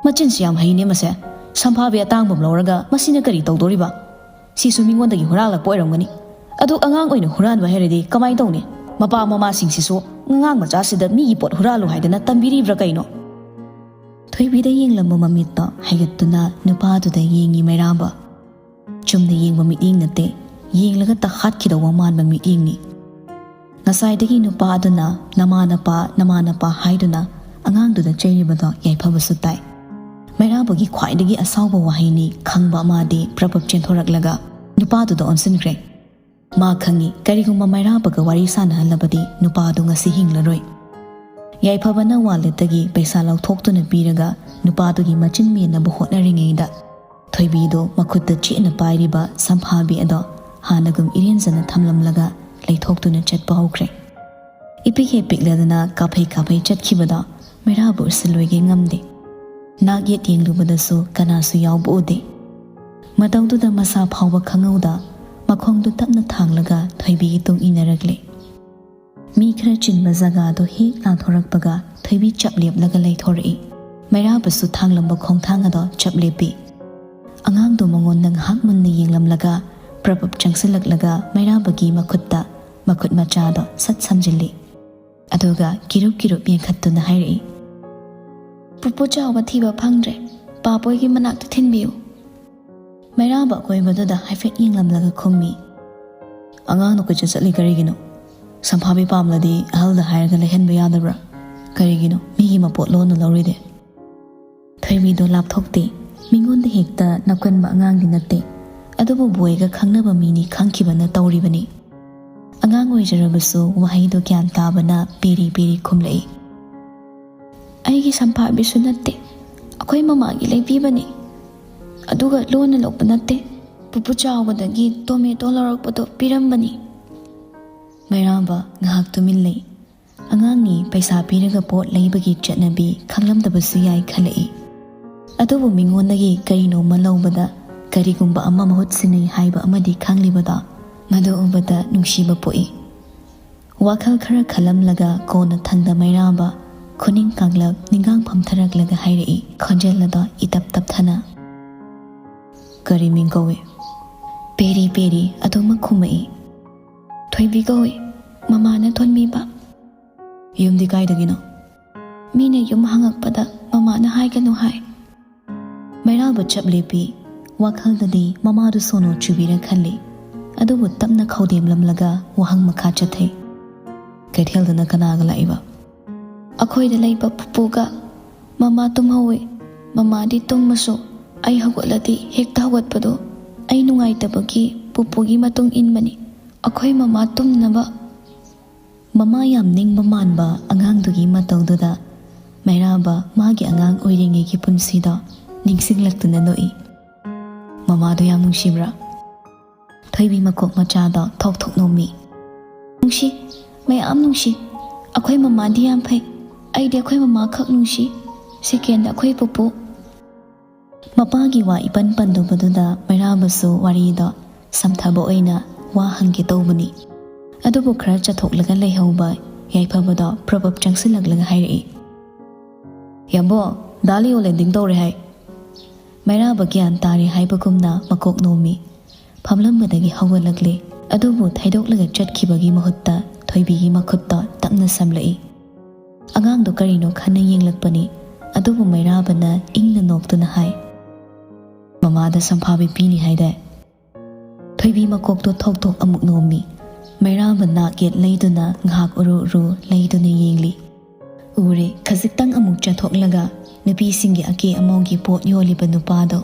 "ꯃꯆꯤꯟꯁꯤ ꯌꯥꯝ ꯍꯩꯅꯦ ꯃꯁꯦ꯫ ꯁꯝꯐꯥꯕꯤ ꯑꯇꯥꯡꯕ ꯑꯃ ꯂꯧꯔꯒ ꯃꯁꯤꯅ ꯀꯔꯤ ꯇꯧꯗꯣꯔꯤꯕ? ꯁꯤꯁꯨ ꯃꯤꯉꯣꯟꯗꯒꯤ ꯍꯨꯔꯥꯜꯂꯛꯄ ꯑꯣꯏꯔꯝꯒꯅꯤ꯫ ꯑꯗꯨ ꯑꯉꯥꯡ ꯑꯣꯏꯅ ꯍꯨꯔꯥꯟꯕ ꯍꯩꯔꯗꯤ ꯀꯃꯥꯏꯅ ꯇꯧꯅꯤ? ꯃꯄꯥ ꯃꯃꯥꯁꯤꯡꯁꯤꯁꯨ ꯑꯉꯥꯡ ꯃꯆꯥꯁꯤꯗ ꯃꯤꯒꯤ ꯄꯣꯠ ꯍꯨꯔꯥꯜꯂꯨ ꯍꯥꯏꯗꯅ ꯇꯝꯕꯤꯔꯤꯕ꯭ꯔꯥ ꯀꯩꯅꯣ?" ꯊꯣꯏꯕꯤꯗ ꯌꯦꯡꯂꯝꯕ ꯃꯃꯤꯠꯇꯣ ꯍꯥꯏꯒꯠꯇꯨꯅ ꯅꯨꯄꯥꯗꯨꯗ ꯌꯦꯡꯉꯤ ꯃꯩꯔꯥꯕ꯫ ꯆꯨꯝꯅ ꯌꯦꯡꯕ ꯃꯤꯠꯌꯦꯡ ꯅꯠꯇꯦ, ꯌꯦꯡꯂꯒ ꯇ ꯍꯥꯠꯈꯤꯗꯧꯕ ꯃꯥꯟꯕ ꯃꯤꯠꯌꯦꯡꯅꯤ꯫ ꯉꯁꯥꯏꯗꯒꯤ ꯅꯨꯄꯥ ꯑꯗꯨꯅ "ꯅꯃꯥꯅꯄꯥ, ꯅꯃꯥꯅꯄꯥ" ꯍꯥꯏꯗꯨꯅ ꯑꯉꯥꯡꯗꯨꯗ ꯆꯩꯔꯤꯕꯗꯣ ꯌꯥꯏꯐꯕꯁꯨ ꯇꯥꯏ꯫ ꯃꯩꯔꯥꯕꯒꯤ ꯈ꯭ꯋꯥꯏꯗꯒꯤ ꯑꯁꯥꯎꯕ ꯋꯥꯍꯩꯅꯤ ꯈꯪꯕ ꯑꯃꯗꯤ ꯄ꯭ꯔꯄꯞ ꯆꯦꯟꯊꯣꯔꯛꯂꯒ ꯅꯨꯄꯥꯗꯨꯗ ꯑꯣꯟꯁꯤꯟꯈ꯭ꯔꯦ꯫ ꯃꯥ ꯈꯪꯏ, ꯀꯔꯤꯒꯨꯝꯕ ꯃꯩꯔꯥꯕꯒ ꯋꯥꯔꯤ ꯁꯥꯟꯅꯍꯜꯂꯕꯗꯤ ꯅꯨꯄꯥꯗꯨ ꯉꯁꯤ ꯍꯤꯡꯂꯔꯣꯏ꯫ ꯌꯥꯏꯐꯕꯅ ꯋꯥꯂꯦꯠꯇꯒꯤ ꯄꯩꯁꯥ ꯂꯧꯊꯣꯛꯇꯨꯅ ꯄꯤꯔꯒ ꯅꯨꯄꯥꯗꯨꯒꯤ ꯃꯆꯤꯟ ꯃꯦꯟꯅꯕ ꯍꯣꯠꯅꯔꯤꯉꯩꯗ ꯊꯣꯏꯕꯤꯗꯨ ꯃꯈꯨꯠꯇ ꯆꯦꯠꯅ ꯄꯥꯏꯔꯤꯕ ꯁꯝꯐꯥꯕꯤ ꯑꯗꯣ ꯍꯥꯟꯅꯒꯨꯝ ꯏꯔꯦꯟꯖꯅ ꯊꯝꯂꯝꯂꯒ ꯂꯩꯊꯣꯛꯇꯨꯅ ꯆꯠꯄ ꯍꯧꯈ꯭ꯔꯦ꯫ ꯏꯄꯤꯛ ꯍꯦꯛ ꯄꯤꯛꯂꯗꯅ ꯀꯥꯐꯩ ꯀꯥꯐꯩ ꯆꯠꯈꯤꯕꯗꯣ ꯃꯩꯔꯥꯕ ꯎꯁꯤꯜꯂꯣꯏꯒꯦ ꯉꯝꯗꯦ꯫ ꯅꯥꯛ ꯌꯦꯠ ꯌꯦꯡꯂꯨꯕꯗꯁꯨ ꯀꯅꯥꯁꯨ ꯌꯥꯎꯕ ꯎꯗꯦ꯫ ꯃꯇꯧꯗꯨꯗ ꯃꯁꯥ ꯐꯥꯎꯕ ꯈꯪꯍꯧꯗ ꯃꯈꯣꯡꯗꯨ ꯇꯞꯅ ꯊꯥꯡꯂꯒ ꯊꯣꯏꯕꯤꯒꯤ ꯇꯨꯡ ꯏꯟꯅꯔꯛꯂꯦ꯫ ꯃꯤ ꯈꯔ ꯆꯤꯟꯕ ꯖꯒꯥꯗꯣ ꯍꯦꯛ ꯂꯥꯟꯊꯣꯔꯛꯄꯒ ꯊꯣꯏꯕꯤ ꯆꯞ ꯂꯦꯞꯂꯒ ꯂꯩꯊꯣꯔꯛꯏ꯫ ꯃꯩꯔꯥꯕꯁꯨ ꯊꯥꯡꯂꯝꯕ ꯈꯣꯡꯊꯥꯡ ꯑꯗꯣ ꯆꯞ ꯂꯦꯞꯄꯤ꯫ ꯑꯉꯥꯡꯗꯣ ꯃꯉꯣꯟꯗ ꯉꯥꯏꯍꯥꯛ ꯃꯨꯟꯅ ꯌꯦꯡꯂꯝꯂꯒ ꯄ꯭ꯔꯄꯞ ꯆꯪꯁꯤꯜꯂꯛꯂꯒ ꯃꯩꯔꯥꯕꯒꯤ ꯃꯈꯨꯠꯇ ꯃꯈꯨꯠ ꯃꯆꯥꯗꯣ ꯁꯠ ꯁꯝꯖꯤꯜꯂꯤ꯫ ꯑꯗꯨꯒ ꯀꯤꯔꯨꯞ ꯀꯤꯔꯨꯞ ꯌꯦꯡꯈꯠꯇꯨꯅ ꯍꯥꯏꯔꯛꯏ, "ꯄꯨꯄꯨ ꯆꯥꯎꯕ ꯊꯤꯕ ꯐꯪꯗ꯭ꯔꯦ, ꯄꯥꯄꯣꯏꯒꯤ ꯃꯅꯥꯛꯇ ꯊꯤꯟꯕꯤꯌꯨ꯫" ꯃꯩꯔꯥꯕ ꯑꯀꯣꯏꯕꯗꯨꯗ ꯍꯥꯏꯐꯦꯠ ꯌꯦꯡꯂꯝꯂꯒ ꯈꯨꯝꯃꯤ, "ꯑꯉꯥꯡꯗꯣ ꯀꯣꯏꯆꯠ ꯆꯠꯂꯤ ꯀꯔꯤꯒꯤꯅꯣ? ꯁꯝꯐꯥꯕꯤ ꯄꯥꯝꯂꯗꯤ ꯑꯍꯜꯗ ꯍꯥꯏꯔꯒ ꯂꯩꯍꯟꯕ ꯌꯥꯗꯕ꯭ꯔꯥ? ꯀꯔꯤꯒꯤꯅꯣ ꯃꯤꯒꯤ ꯃꯄꯣꯠ ꯂꯣꯟꯅ ꯂꯧꯔꯤꯗꯤ?" ꯊꯣꯏꯕꯤꯗꯣ ꯂꯥꯞꯊꯣꯛꯇꯦ꯫ ꯃꯤꯉꯣꯟꯗ ꯍꯦꯛꯇ ꯅꯞꯀꯟꯕ ꯑꯉꯥꯡꯗꯤ ꯅꯠꯇꯦ꯫ ꯑꯗꯨꯕꯨ ꯕꯣꯏꯒ ꯈꯪꯅꯕ ꯃꯤꯅꯤ ꯈꯪꯈꯤꯕꯅ ꯇꯧꯔꯤꯕꯅꯤ꯫ ꯑꯉꯥꯡ ꯑꯣꯏꯖꯔꯕꯁꯨ ꯋꯥꯍꯩꯗꯣ ꯒ꯭ꯌꯥꯟ ꯇꯥꯕꯅ ꯄꯦꯔꯤ ꯄꯦꯔꯤ ꯈꯨꯝꯂꯛꯏ, "ꯑꯩꯒꯤ ꯁꯝꯐꯥꯕꯤꯁꯨ ꯅꯠꯇꯦ, ꯑꯩꯈꯣꯏ ꯃꯃꯥꯒꯤ ꯂꯩꯕꯤꯕꯅꯤ꯫ ꯑꯗꯨꯒ ꯂꯣꯟꯅ ꯂꯧꯕ ꯅꯠꯇꯦ, ꯄꯨꯄꯨ ꯆꯥꯎꯕꯗꯒꯤ ꯇꯣꯃꯦꯇꯣ ꯂꯧꯔꯛꯄꯗꯣ ꯄꯤꯔꯝꯕꯅꯤ꯫" ꯃꯩꯔꯥꯕ ꯉꯥꯏꯍꯥꯛ ꯇꯨꯃꯤꯟ ꯂꯩ꯫ ꯑꯉꯥꯡꯅꯤ, ꯄꯩꯁꯥ ꯄꯤꯔꯒ ꯄꯣꯠ ꯂꯩꯕꯒꯤ ꯆꯠꯅꯕꯤ ꯈꯪꯂꯝꯗꯕꯁꯨ ꯌꯥꯏ ꯈꯜꯂꯛꯏ꯫ ꯑꯗꯨꯕꯨ ꯃꯤꯉꯣꯟꯗꯒꯤ ꯀꯔꯤꯅꯣꯃ ꯂꯧꯕꯗ ꯀꯔꯤꯒꯨꯝꯕ ꯑꯃ ꯃꯍꯨꯠ ꯁꯤꯟꯅꯩ ꯍꯥꯏꯕ ꯑꯃꯗꯤ ꯈꯪꯂꯤꯕꯗꯣ, ꯃꯗꯨ ꯎꯕꯗ ꯅꯨꯡꯁꯤꯕ ꯄꯣꯛꯏ꯫ ꯋꯥꯈꯜ ꯈꯔ ꯈꯜꯂꯝꯂꯒ ꯀꯣꯟꯅꯊꯪꯗ ꯃꯩꯔꯥꯕ ꯈꯨꯅꯤꯡ ꯀꯥꯡꯂꯞ ꯅꯤꯡꯒꯥꯡ ꯐꯝꯊꯔꯛꯂꯒ ꯍꯥꯏꯔꯛꯏ, ꯈꯣꯟꯖꯦꯜ ꯑꯗꯣ ꯏꯇꯞ ꯇꯞꯊꯅ꯫ "ꯀꯔꯤ ꯃꯤꯡ ꯀꯧꯏ?" "ꯄꯦꯔꯤ ꯄꯦꯔꯤ" ꯑꯗꯨꯃꯛ ꯈꯨꯝꯃꯛꯏ꯫ "ꯊꯣꯏꯕꯤ ꯀꯧꯏ, ꯃꯃꯥꯅ ꯊꯣꯟꯕꯤꯕ꯫" "ꯌꯨꯝꯗꯤ ꯀꯥꯏꯗꯒꯤꯅꯣ?" "ꯃꯤꯅ ꯌꯨꯝ ꯍꯪꯉꯛꯄꯗ ꯃꯃꯥꯅ ꯍꯥꯏꯒꯅꯨ ꯍꯥꯏ꯫" ꯃꯩꯔꯥꯕ ꯆꯞ ꯂꯦꯞꯄꯤ꯫ ꯋꯥꯈꯜꯗꯗꯤ ꯃꯃꯥꯗꯨ ꯁꯣꯅꯣ ꯆꯨꯕꯤꯔ ꯈꯜꯂꯤ꯫ ꯑꯗꯨꯕꯨ ꯇꯞꯅ ꯈꯧꯗꯦꯝꯂꯝꯂꯒ ꯋꯥꯍꯪ ꯃꯈꯥ ꯆꯠꯊꯩ꯫ "ꯀꯩꯊꯦꯜꯗꯅ ꯀꯅꯥꯒ ꯂꯥꯛꯏꯕ?" "ꯑꯩꯈꯣꯏꯗ ꯂꯩꯕ ꯄꯨꯄꯨꯒ꯫ ꯃꯃꯥ ꯇꯨꯝꯍꯧꯋꯤ꯫ ꯃꯃꯥꯗꯤ ꯇꯨꯝꯃꯁꯨ ꯑꯩ ꯍꯧꯒꯠꯂꯗꯤ ꯍꯦꯛꯇ ꯍꯧꯒꯠꯄꯗꯣ꯫ ꯑꯩ ꯅꯨꯡꯉꯥꯏꯇꯕꯒꯤ ꯄꯨꯄꯨꯒꯤ ꯃꯇꯨꯡ ꯏꯟꯕꯅꯤ꯫ ꯑꯩꯈꯣꯏ ꯃꯃꯥ ꯇꯨꯝꯅꯕ꯫" ꯃꯃꯥ ꯌꯥꯝ ꯅꯤꯡꯕ ꯃꯥꯟꯕ ꯑꯉꯥꯡꯗꯨꯒꯤ ꯃꯇꯧꯗꯨꯗ ꯃꯩꯔꯥꯕ ꯃꯥꯒꯤ ꯑꯉꯥꯡ ꯑꯣꯏꯔꯤꯉꯩꯒꯤ ꯄꯨꯟꯁꯤꯗꯣ ꯅꯤꯡꯁꯤꯡꯂꯛꯇꯨꯅ ꯅꯣꯛꯏ꯫ "ꯃꯃꯥꯗꯣ ꯌꯥꯝ ꯅꯨꯡꯁꯤꯕ꯭ꯔꯥ?" ꯊꯣꯏꯕꯤ ꯃꯀꯣꯛ ꯃꯆꯥꯗꯣ ꯊꯣꯛ ꯊꯣꯛ ꯅꯣꯝꯃꯤ꯫ "ꯅꯨꯡꯁꯤ, ꯃꯌꯥꯝ ꯅꯨꯡꯁꯤ꯫ ꯑꯩꯈꯣꯏ ꯃꯃꯥꯗꯤ ꯌꯥꯝ ꯐꯩ꯫ ꯑꯩꯗꯤ ꯑꯩꯈꯣꯏ ꯃꯃꯥ ꯈꯛ ꯅꯨꯡꯁꯤ꯫ ꯁꯦꯀꯦꯟꯗ ꯑꯩꯈꯣꯏ ꯄꯨꯄꯨ꯫" ꯃꯄꯥꯒꯤ ꯋꯥ ꯏꯄꯟ ꯄꯟꯗꯕꯗꯨꯗ ꯃꯩꯔꯥꯕꯁꯨ ꯋꯥꯔꯤꯗꯣ ꯁꯝꯊꯕ ꯑꯣꯏꯅ ꯋꯥ ꯍꯪꯒꯦ ꯇꯧꯕꯅꯤ꯫ ꯑꯗꯨꯕꯨ ꯈꯔ ꯆꯠꯊꯣꯛꯂꯒ ꯂꯩꯍꯧꯕ ꯌꯥꯏꯐꯕꯗꯣ ꯄ꯭ꯔꯞ ꯄ꯭ꯔꯞ ꯆꯪꯁꯤꯜꯂꯛꯂꯒ ꯍꯥꯏꯔꯛꯏ, "ꯌꯥꯝꯕꯣ, ꯗꯥ ꯂꯤꯑꯣ ꯂꯦꯟꯗꯤꯡ ꯇꯧꯔꯦ ꯍꯥꯏ꯫" ꯃꯩꯔꯥꯕ ꯒ꯭ꯌꯥꯟ ꯇꯥꯔꯦ ꯍꯥꯏꯕꯒꯨꯝꯅ ꯃꯀꯣꯛ ꯅꯣꯝꯃꯤ꯫ ꯐꯝꯂꯝꯕꯗꯒꯤ ꯍꯧꯒꯠꯂꯛꯂꯦ꯫ ꯑꯗꯨꯕꯨ ꯊꯩꯗꯣꯛꯂꯒ ꯆꯠꯈꯤꯕꯒꯤ ꯃꯍꯨꯠꯇ ꯊꯣꯏꯕꯤꯒꯤ ꯃꯈꯨꯠꯇ ꯇꯞꯅ ꯁꯝꯂꯛꯏ꯫ ꯑꯉꯥꯡꯗꯣ ꯀꯔꯤꯅꯣ ꯈꯟꯅ ꯌꯦꯡꯂꯛꯄꯅꯤ꯫ ꯑꯗꯨꯕꯨ ꯃꯩꯔꯥꯕꯅ ꯏꯪꯅ ꯅꯣꯛꯇꯨꯅ ꯍꯥꯏ, "ꯃꯃꯥꯗ ꯁꯝꯐꯥꯕꯤ ꯄꯤꯅꯤ ꯍꯥꯏꯗꯥꯏ?" ꯊꯣꯏꯕꯤ ꯃꯀꯣꯛꯇꯣ ꯊꯣꯛ ꯊꯣꯛ ꯑꯃꯨꯛ ꯅꯣꯝꯃꯤ꯫ ꯃꯩꯔꯥꯕ ꯅꯥꯛ ꯌꯦꯠ ꯂꯩꯗꯨꯅ ꯉꯥꯏꯍꯥꯛ ꯎꯔꯨ ꯎꯔꯨ ꯂꯩꯗꯨꯅ ꯌꯦꯡꯂꯤ꯫ ꯎꯔꯦ, ꯈꯖꯤꯛꯇꯪ ꯑꯃꯨꯛ ꯆꯠꯊꯣꯛꯂꯒ ꯅꯨꯄꯤꯁꯤꯡꯒꯤ ꯑꯀꯦ ꯑꯃꯧꯒꯤ ꯄꯣꯠ ꯌꯣꯜꯂꯤꯕ ꯅꯨꯄꯥꯗꯣ꯫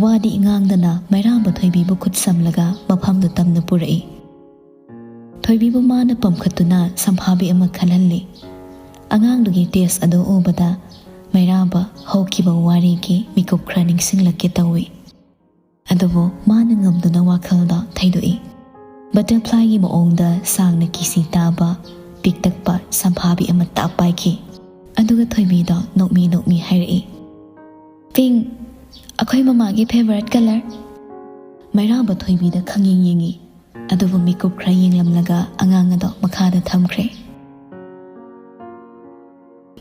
ꯋꯥꯗꯤ ꯉꯥꯡꯗꯅ ꯃꯩꯔꯥꯕ ꯊꯣꯏꯕꯤꯕꯨ ꯈꯨꯠ ꯁꯝꯂꯒ ꯃꯐꯝꯗꯨ ꯇꯝꯅ ꯄꯨꯔꯛꯏ꯫ ꯊꯣꯏꯕꯤꯕꯨ ꯃꯥꯅ ꯄꯝꯈꯠꯇꯨꯅ ꯁꯝꯐꯥꯕꯤ ꯑꯃ ꯈꯜꯍꯜꯂꯤ꯫ ꯑꯉꯥꯡꯗꯨꯒꯤ ꯇꯦꯁ ꯑꯗꯨ ꯎꯕꯗ ꯃꯩꯔꯥꯕ ꯍꯧꯈꯤꯕ ꯋꯥꯔꯤꯒꯤ ꯃꯤꯀꯨꯞ ꯈꯔ ꯅꯤꯡꯁꯤꯡꯂꯛꯀꯦ ꯇꯧꯏ꯫ ꯑꯗꯨꯕꯨ ꯃꯥꯅ ꯉꯝꯗꯨꯅ ꯋꯥꯈꯜꯗ ꯊꯩꯗꯣꯛꯏ꯫ ꯕꯇꯔꯐ꯭ꯂꯥꯏꯒꯤ ꯃꯑꯣꯡꯗ ꯁꯥꯡꯅ ꯀꯤꯁꯤ ꯇꯥꯕ, ꯄꯤꯛꯇꯛꯄ ꯁꯝꯐꯥꯕꯤ ꯑꯃ ꯇꯥꯞ ꯄꯥꯏꯈꯤ꯫ ꯑꯗꯨꯒ ꯊꯣꯏꯕꯤꯗ ꯅꯣꯛꯃꯤ ꯅꯣꯛꯃꯤ ꯍꯥꯏꯔꯛꯏ, "ꯄꯤꯡ, ꯑꯩꯈꯣꯏ ꯃꯃꯥꯒꯤ ꯐꯦꯚꯔꯥꯏꯠ ꯀꯂꯔ꯫ ꯃꯩꯔꯥꯕ ꯊꯣꯏꯕꯤꯗ ꯈꯪꯌꯦꯡ ꯌꯦꯡꯉꯤ, ꯑꯗꯨꯕꯨ ꯃꯤꯀꯨꯞ ꯈꯔ ꯌꯦꯡꯂꯝꯂꯒ ꯑꯉꯥꯡ ꯑꯗꯣ ꯃꯈꯥꯗ ꯊꯝꯈ꯭ꯔꯦ꯫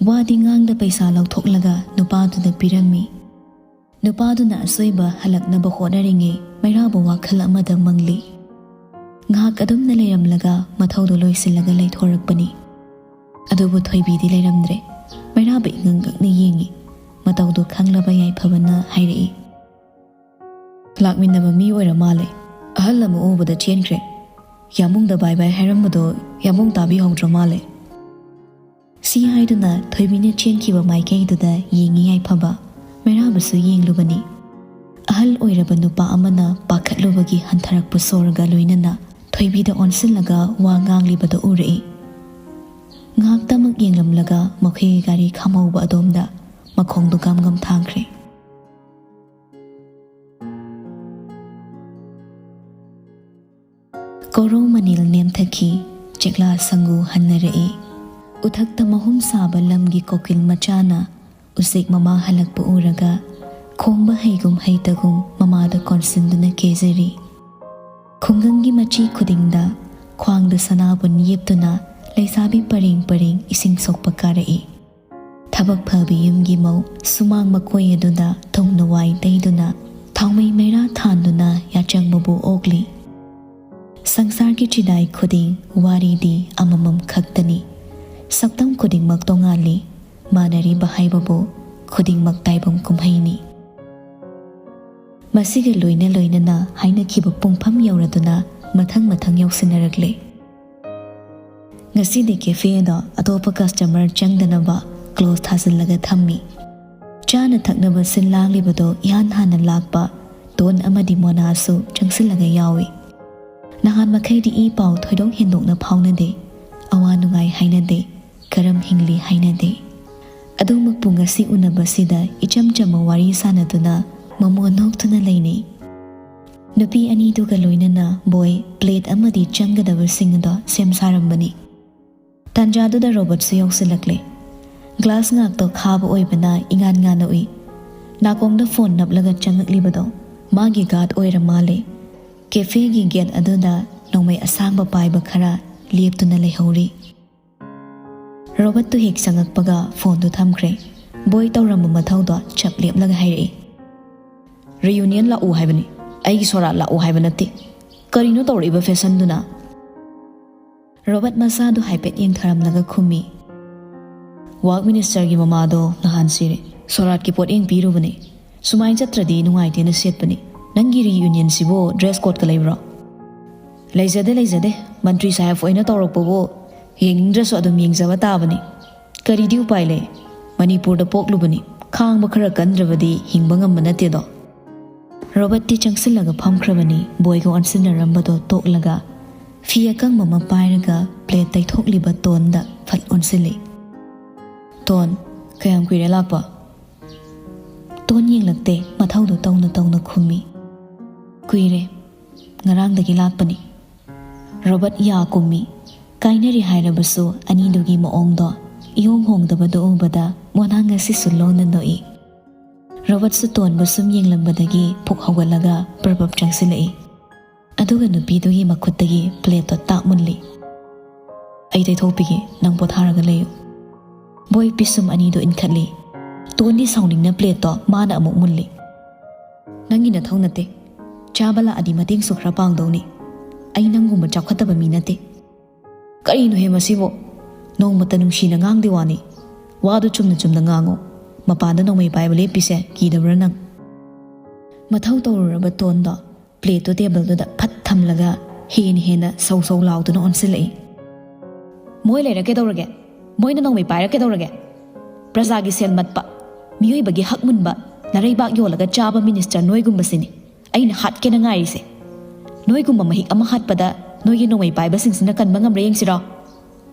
ꯋꯥꯗꯤ ꯉꯥꯡꯗ ꯄꯩꯁꯥ ꯂꯧꯊꯣꯛꯂꯒ ꯅꯨꯄꯥꯗꯨꯗ ꯄꯤꯔꯝꯃꯤ꯫ ꯅꯨꯄꯥꯗꯨꯅ ꯑꯁꯣꯏꯕ ꯍꯜꯂꯛꯅꯕ ꯍꯣꯠꯅꯔꯤꯉꯩ ꯃꯩꯔꯥꯕ ꯋꯥꯈꯜ ꯑꯃꯗ ꯃꯪꯂꯤ꯫ ꯉꯥꯏꯍꯥꯛ ꯑꯗꯨꯝꯅ ꯂꯩꯔꯝꯂꯒ ꯃꯊꯧꯗꯣ ꯂꯣꯏꯁꯤꯜꯂꯒ ꯂꯩꯊꯣꯔꯛꯄꯅꯤ꯫ ꯑꯗꯨꯕꯨ ꯊꯣꯏꯕꯤꯗꯤ ꯂꯩꯔꯝꯗ꯭ꯔꯦ꯫ ꯃꯩꯔꯥꯕ ꯏꯉꯛ ꯉꯛꯅ ꯌꯦꯡꯉꯤ꯫ ꯃꯇꯧꯗꯨ ꯈꯪꯂꯕ ꯌꯥꯏꯐꯕꯅ ꯍꯥꯏꯔꯛꯏ, "ꯂꯥꯛꯃꯤꯟꯅꯕ ꯃꯤ ꯑꯣꯏꯔ ꯃꯥꯜꯂꯦ꯫ ꯑꯍꯜ ꯑꯃ ꯎꯕꯗ ꯆꯦꯟꯈ꯭ꯔꯦ꯫ ꯌꯥꯃꯨꯡꯗ ꯕꯥꯏ ꯕꯥꯏ ꯍꯥꯏꯔꯝꯕꯗꯣ ꯌꯥꯃꯨꯡ ꯇꯥꯕꯤꯍꯧꯗ꯭ꯔ ꯃꯥꯜꯂꯦ꯫" ꯁꯤ ꯍꯥꯏꯗꯨꯅ ꯊꯣꯏꯕꯤꯅ ꯆꯦꯟꯈꯤꯕ ꯃꯥꯏꯀꯩꯗꯨꯗ ꯌꯦꯡꯉꯤ ꯌꯥꯏꯐꯕ꯫ ꯃꯩꯔꯥꯕꯁꯨ ꯌꯦꯡꯂꯨꯕꯅꯤ꯫ ꯑꯍꯜ ꯑꯣꯏꯔꯕ ꯅꯨꯄꯥ ꯑꯃꯅ ꯄꯥꯈꯠꯂꯨꯕꯒꯤ ꯍꯟꯊꯔꯛꯄ ꯁꯣꯔꯒ ꯂꯣꯏꯅꯅ ꯊꯣꯏꯕꯤꯗ ꯑꯣꯟꯁꯤꯜꯂꯒ ꯋꯥ ꯉꯥꯡꯂꯤꯕꯗꯨ ꯎꯔꯛꯏ꯫ ꯉꯥꯏꯍꯥꯛꯇꯃꯛ ꯌꯦꯡꯂꯝꯂꯒ ꯃꯈꯣꯏꯒꯤ ꯒꯥꯔꯤ ꯈꯥꯝꯍꯧꯕ ꯑꯗꯣꯝꯗ ꯃꯈꯣꯡꯗꯨ ꯒꯝ ꯒꯝ ꯊꯥꯡꯈ꯭ꯔꯦ꯫ ꯀꯣꯔꯧ ꯃꯅꯤꯜ ꯅꯦꯝꯊꯈꯤ, ꯆꯦꯛꯂꯥ ꯁꯪꯒꯨ ꯍꯟꯅꯔꯛꯏ꯫ ꯎꯊꯛꯇ ꯃꯍꯨꯝ ꯁꯥꯕ ꯂꯝꯒꯤ ꯀꯣꯀꯤꯜ ꯃꯆꯥꯅ ꯎꯆꯦꯛ ꯃꯃꯥ ꯍꯜꯂꯛꯄ ꯎꯔꯒ ꯈꯣꯡꯕ ꯍꯩꯒꯨꯝ ꯍꯩꯇꯒꯨꯝ ꯃꯃꯥꯗ ꯀꯣꯟꯁꯤꯟꯗꯨꯅ ꯀꯦꯖꯔꯤ꯫ ꯈꯨꯡꯒꯪꯒꯤ ꯃꯆꯤ ꯈꯨꯗꯤꯡꯗ ꯈ꯭ꯋꯥꯡꯗ ꯁꯅꯥꯕꯨꯟ ꯌꯦꯞꯇꯨꯅ ꯂꯩꯁꯥꯕꯤ ꯄꯔꯦꯡ ꯄꯔꯦꯡ ꯏꯁꯤꯡ ꯁꯣꯛꯄ ꯀꯥꯔꯛꯏ꯫ ꯊꯕꯛ ꯐꯕꯤ ꯌꯨꯝꯒꯤ ꯃꯧ ꯁꯨꯃꯥꯡ ꯃꯀꯣꯏ ꯑꯗꯨꯗ ꯊꯧꯅ ꯋꯥꯏ ꯇꯩꯗꯨꯅ ꯊꯥꯎꯃꯩ ꯃꯩꯔꯥ ꯊꯥꯟꯗꯨꯅ ꯌꯥꯆꯪꯕꯕꯨ ꯑꯣꯛꯂꯤ꯫ ꯁꯪꯁꯥꯔꯒꯤ ꯆꯤꯗꯥꯏ ꯈꯨꯗꯤꯡ ꯋꯥꯔꯤꯗꯤ ꯑꯃꯃꯝ ꯈꯛꯇꯅꯤ꯫ ꯁꯛꯇꯝ ꯈꯨꯗꯤꯡꯃꯛ ꯇꯣꯉꯥꯜꯂꯤ꯫ ꯃꯥꯟꯅꯔꯤꯕ ꯍꯥꯏꯕꯕꯨ ꯈꯨꯗꯤꯡꯃꯛ ꯇꯥꯏꯕꯪ ꯀꯨꯝꯍꯩꯅꯤ꯫ ꯃꯁꯤꯒ ꯂꯣꯏꯅ ꯂꯣꯏꯅꯅ ꯍꯥꯏꯅꯈꯤꯕ ꯄꯨꯡꯐꯝ ꯌꯧꯔꯗꯨꯅ ꯃꯊꯪ ꯃꯊꯪ ꯌꯧꯁꯤꯟꯅꯔꯛꯂꯦ꯫ ꯉꯁꯤꯗꯤ cafe ꯑꯗꯣ ꯑꯇꯣꯞꯄ customer ꯆꯪꯗꯅꯕ close ꯊꯥꯖꯤꯜꯂꯒ ꯊꯝꯃꯤ꯫ ꯆꯥꯅ ꯊꯛꯅꯕ ꯁꯤꯜ ꯂꯥꯡꯂꯤꯕꯗꯣ ꯏꯍꯥꯟ ꯍꯥꯟꯅ ꯂꯥꯛꯄ ꯇꯣꯟ ꯑꯃꯗꯤ ꯃꯣꯅꯥꯁꯨ ꯆꯪꯁꯤꯜꯂꯒ ꯌꯥꯎꯏ꯫ ꯅꯍꯥꯟ ꯃꯈꯩꯗꯤ ꯏ ꯄꯥꯎ ꯊꯣꯏꯗꯣꯛ ꯍꯦꯟꯗꯣꯛꯅ ꯐꯥꯎꯅꯗꯦ, ꯑꯋꯥ ꯅꯨꯡꯉꯥꯏ ꯍꯥꯏꯅꯗꯦ, ꯀꯔꯝ ꯍꯤꯡꯂꯤ ꯍꯥꯏꯅꯗꯦ꯫ ꯑꯗꯨꯃꯛꯄꯨ ꯉꯁꯤ ꯎꯅꯕꯁꯤꯗ ꯏꯆꯝ ꯆꯝꯕ ꯋꯥꯔꯤ ꯁꯥꯟꯅꯗꯨꯅ ꯃꯃꯣꯟ ꯅꯣꯛꯇꯨꯅ ꯂꯩꯅꯩ꯫ ꯅꯨꯄꯤ ꯑꯅꯤꯗꯨꯒ ꯂꯣꯏꯅꯅ ꯕꯣꯏ ꯄ꯭ꯂꯦꯠ ꯑꯃꯗꯤ ꯆꯪꯒꯗꯕꯁꯤꯡ ꯑꯗꯣ ꯁꯦꯝ ꯁꯥꯔꯝꯕꯅꯤ꯫ ꯇꯥꯟꯖꯥꯗꯨꯗ ꯔꯣꯕꯣꯠꯁꯨ ꯌꯧꯁꯤꯜꯂꯛꯂꯦ꯫ ꯒ꯭ꯂꯥꯁ ꯉꯥꯛꯇ ꯈꯥꯕ ꯑꯣꯏꯕꯅ ꯏꯉꯥꯟ ꯉꯥꯟꯅ ꯎꯏ꯫ ꯅꯥꯀꯣꯡꯗ ꯐꯣꯟ ꯅꯞꯂꯒ ꯆꯪꯉꯛꯂꯤꯕꯗꯣ ꯃꯥꯒꯤ ꯒꯥꯔꯗ ꯑꯣꯏꯔ ꯃꯥꯜꯂꯦ꯫ ꯀꯦꯐꯦꯒꯤ ꯒꯦꯠ ꯑꯗꯨꯗ ꯅꯣꯡꯃꯩ ꯑꯁꯥꯡꯕ ꯄꯥꯏꯕ ꯈꯔ ꯂꯦꯞꯇꯨꯅ ꯂꯩꯍꯧꯔꯤ꯫ ꯔꯣꯕꯔꯠꯇꯨ ꯍꯦꯛ ꯆꯪꯉꯛꯄꯒ ꯐꯣꯟꯗꯨ ꯊꯝꯈ꯭ꯔꯦ꯫ ꯕꯣꯏ ꯇꯧꯔꯝꯕ ꯃꯊꯧꯗꯣ ꯆꯞ ꯂꯦꯞꯂꯒ ꯍꯥꯏꯔꯛꯏ, "ꯔꯤꯌꯨꯅꯤꯌꯟ ꯂꯥꯛꯎ ꯍꯥꯏꯕꯅꯤ, ꯑꯩꯒꯤ ꯁꯣꯔꯥꯠ ꯂꯥꯛꯎ ꯍꯥꯏꯕ ꯅꯠꯇꯦ꯫ ꯀꯔꯤꯅꯣ ꯇꯧꯔꯛꯏꯕ ꯐꯦꯁꯟꯗꯨꯅ?" ꯔꯣꯕꯔꯠ ꯃꯁꯥꯗꯨ ꯍꯥꯏꯐꯦꯠ ꯌꯦꯡꯊꯔꯝꯂꯒ ꯈꯨꯝꯃꯤ, "ꯋꯥꯛ ꯃꯤꯅꯤꯁꯇꯔꯒꯤ ꯃꯃꯥꯗꯣ ꯅꯍꯥꯟ ꯁꯤꯔꯦ꯫ ꯁꯣꯔꯥꯠꯀꯤ ꯄꯣꯠꯌꯦꯡ ꯄꯤꯔꯨꯕꯅꯤ꯫ ꯁꯨꯃꯥꯏꯅ ꯆꯠꯇ꯭ꯔꯗꯤ ꯅꯨꯡꯉꯥꯏꯇꯦꯅ ꯁꯦꯠꯄꯅꯤ꯫ ꯅꯪꯒꯤ ꯔꯤꯌꯨꯅꯤꯌꯟꯁꯤꯕꯨ ꯗ꯭ꯔꯦꯁ ꯀꯣꯗꯀ ꯂꯩꯕ꯭ꯔꯣ?" "ꯂꯩꯖꯗꯦ, ꯂꯩꯖꯗꯦ꯫ ꯃꯟꯇ꯭ꯔꯤ ꯁꯥꯍꯦꯕ ꯑꯣꯏꯅ ꯇꯧꯔꯛꯄꯕꯨ ꯌꯦꯡꯅꯤꯡꯗ꯭ꯔꯁꯨ ꯑꯗꯨꯝ ꯌꯦꯡꯖꯕ ꯇꯥꯕꯅꯤ꯫ ꯀꯔꯤꯗꯤ ꯎꯄꯥꯏ ꯂꯩ? ꯃꯅꯤꯄꯨꯔꯗ ꯄꯣꯛꯂꯨꯕꯅꯤ꯫ ꯈꯥꯡꯕ ꯈꯔ ꯀꯟꯗ꯭ꯔꯕꯗꯤ ꯍꯤꯡꯕ ꯉꯝꯕ ꯅꯠꯇꯦꯗꯣ꯫" ꯔꯣꯕꯔꯠꯇꯤ ꯆꯪꯁꯤꯜꯂꯒ ꯐꯝꯈ꯭ꯔꯕꯅꯤ꯫ ꯕꯣꯏꯒ ꯑꯣꯟꯁꯤꯟꯅꯔꯝꯕꯗꯣ ꯇꯣꯛꯂꯒ ꯐꯤ ꯑꯀꯪꯕ ꯑꯃ ꯄꯥꯏꯔꯒ ꯄ꯭ꯂꯦꯠ ꯇꯩꯊꯣꯛꯂꯤꯕ ꯇꯣꯟꯗ ꯐꯠ ꯑꯣꯟꯁꯤꯜꯂꯤ꯫ "ꯇꯣꯟ, ꯀꯌꯥꯝ ꯀꯨꯏꯔꯦ ꯂꯥꯛꯄ?" ꯇꯣꯟ ꯌꯦꯡꯂꯛꯇꯦ, ꯃꯊꯧꯗꯨ ꯇꯧꯅ ꯇꯧꯅ ꯈꯨꯝꯃꯤ, "ꯀꯨꯏꯔꯦ, ꯉꯔꯥꯡꯗꯒꯤ ꯂꯥꯛꯄꯅꯤ꯫" ꯔꯣꯕꯔꯠ ꯌꯥ ꯀꯨꯝꯃꯤ꯫ ꯀꯥꯏꯅꯔꯦ ꯍꯥꯏꯔꯕꯁꯨ ꯑꯅꯤꯗꯨꯒꯤ ꯃꯑꯣꯡꯗꯣ ꯏꯍꯣꯡ ꯍꯣꯡꯗꯕꯗꯨ ꯎꯕꯗ ꯃꯣꯅꯥ ꯉꯁꯤꯁꯨ ꯂꯣꯟꯅ ꯅꯣꯛꯏ꯫ ꯔꯣꯕꯔꯠꯁꯨ ꯇꯣꯟꯕꯨ ꯁꯨꯝ ꯌꯦꯡꯂꯝꯕꯗꯒꯤ ꯄꯨꯛ ꯍꯧꯒꯠꯂꯒ ꯄ꯭ꯔꯞ ꯄ꯭ꯔꯞ ꯆꯪꯁꯤꯜꯂꯛꯏ꯫ ꯑꯗꯨꯒ ꯅꯨꯄꯤꯗꯨꯒꯤ ꯃꯈꯨꯠꯇꯒꯤ ꯄ꯭ꯂꯦꯠꯇꯣ ꯇꯥꯛ ꯃꯨꯜꯂꯤ꯫ "ꯑꯩ ꯇꯩꯊꯣꯛꯄꯤꯒꯦ, ꯅꯪ ꯄꯣꯊꯥꯔꯒ ꯂꯩꯌꯨ꯫" ꯕꯣꯏ ꯄꯤꯁꯨꯝ ꯑꯅꯤꯗꯨ ꯏꯟꯈꯠꯂꯤ꯫ ꯇꯣꯟꯗꯤ ꯁꯥꯎꯅꯤꯡꯅ ꯄ꯭ꯂꯦꯠꯇꯣ ꯃꯥꯅ ꯑꯃꯨꯛ ꯃꯨꯜꯂꯤ꯫ "ꯅꯪꯒꯤ ꯅꯊꯧ ꯅꯠꯇꯦ꯫ ꯆꯥꯕ ꯂꯥꯛꯑꯗꯤ ꯃꯇꯦꯡꯁꯨ ꯈꯔ ꯄꯥꯡꯗꯧꯅꯤ꯫ ꯑꯩ ꯅꯪꯒꯨꯝꯕ ꯆꯥꯎꯈꯠꯇꯕ ꯃꯤ ꯅꯠꯇꯦ꯫" "ꯀꯔꯤꯅꯣꯍꯦ ꯃꯁꯤꯕꯣ? ꯅꯣꯡꯃꯇ ꯅꯨꯡꯁꯤꯅ ꯉꯥꯡꯗꯦ ꯋꯥꯅꯤ꯫ ꯋꯥꯗꯨ ꯆꯨꯝꯅ ꯆꯨꯝꯅ ꯉꯥꯡꯉꯣ꯫ ꯃꯄꯥꯟꯗ ꯅꯣꯡꯃꯩ ꯄꯥꯏꯕ ꯂꯦꯞꯄꯤꯁꯦ ꯀꯤꯗꯕ꯭ꯔꯥ ꯅꯪ?" ꯃꯊꯧ ꯇꯧꯔꯨꯔꯕ ꯇꯣꯟꯗꯣ ꯄ꯭ꯂꯦꯠꯇꯨ ꯇꯦꯕꯜꯗꯨꯗ ꯐꯠ ꯊꯝꯂꯒ ꯍꯦꯟꯅ ꯍꯦꯟꯅ ꯁꯧ ꯁꯧ ꯂꯥꯎꯗꯨꯅ ꯑꯣꯟꯁꯤꯜꯂꯛꯏ꯫ "ꯃꯣꯏ ꯂꯩꯔ ꯀꯩꯗꯧꯔꯒꯦ? ꯃꯣꯏꯅ ꯅꯣꯡꯃꯩ ꯄꯥꯏꯔ ꯀꯩꯗꯧꯔꯒꯦ? ꯄ꯭ꯔꯖꯥꯒꯤ ꯁꯦꯜ ꯃꯠꯄ, ꯃꯤꯑꯣꯏꯕꯒꯤ ꯍꯛ ꯃꯨꯟꯕ, ꯅꯔꯩꯕꯥꯛ ꯌꯣꯜꯂꯒ ꯆꯥꯕ ꯃꯤꯅꯤꯁꯇꯔ ꯅꯣꯏꯒꯨꯝꯕꯁꯤꯅꯤ ꯑꯩꯅ ꯍꯥꯠꯀꯦꯅ ꯉꯥꯏꯔꯤꯁꯦ꯫ ꯅꯣꯏꯒꯨꯝꯕ ꯃꯍꯤꯛ ꯑꯃ ꯍꯥꯠꯄꯗ ꯅꯣꯏꯒꯤ ꯅꯣꯡꯃꯩ ꯄꯥꯏꯕꯁꯤꯡꯁꯤꯅ ꯀꯟꯕ ꯉꯝꯕ꯭ꯔꯥ ꯌꯦꯡꯁꯤꯔꯣ?"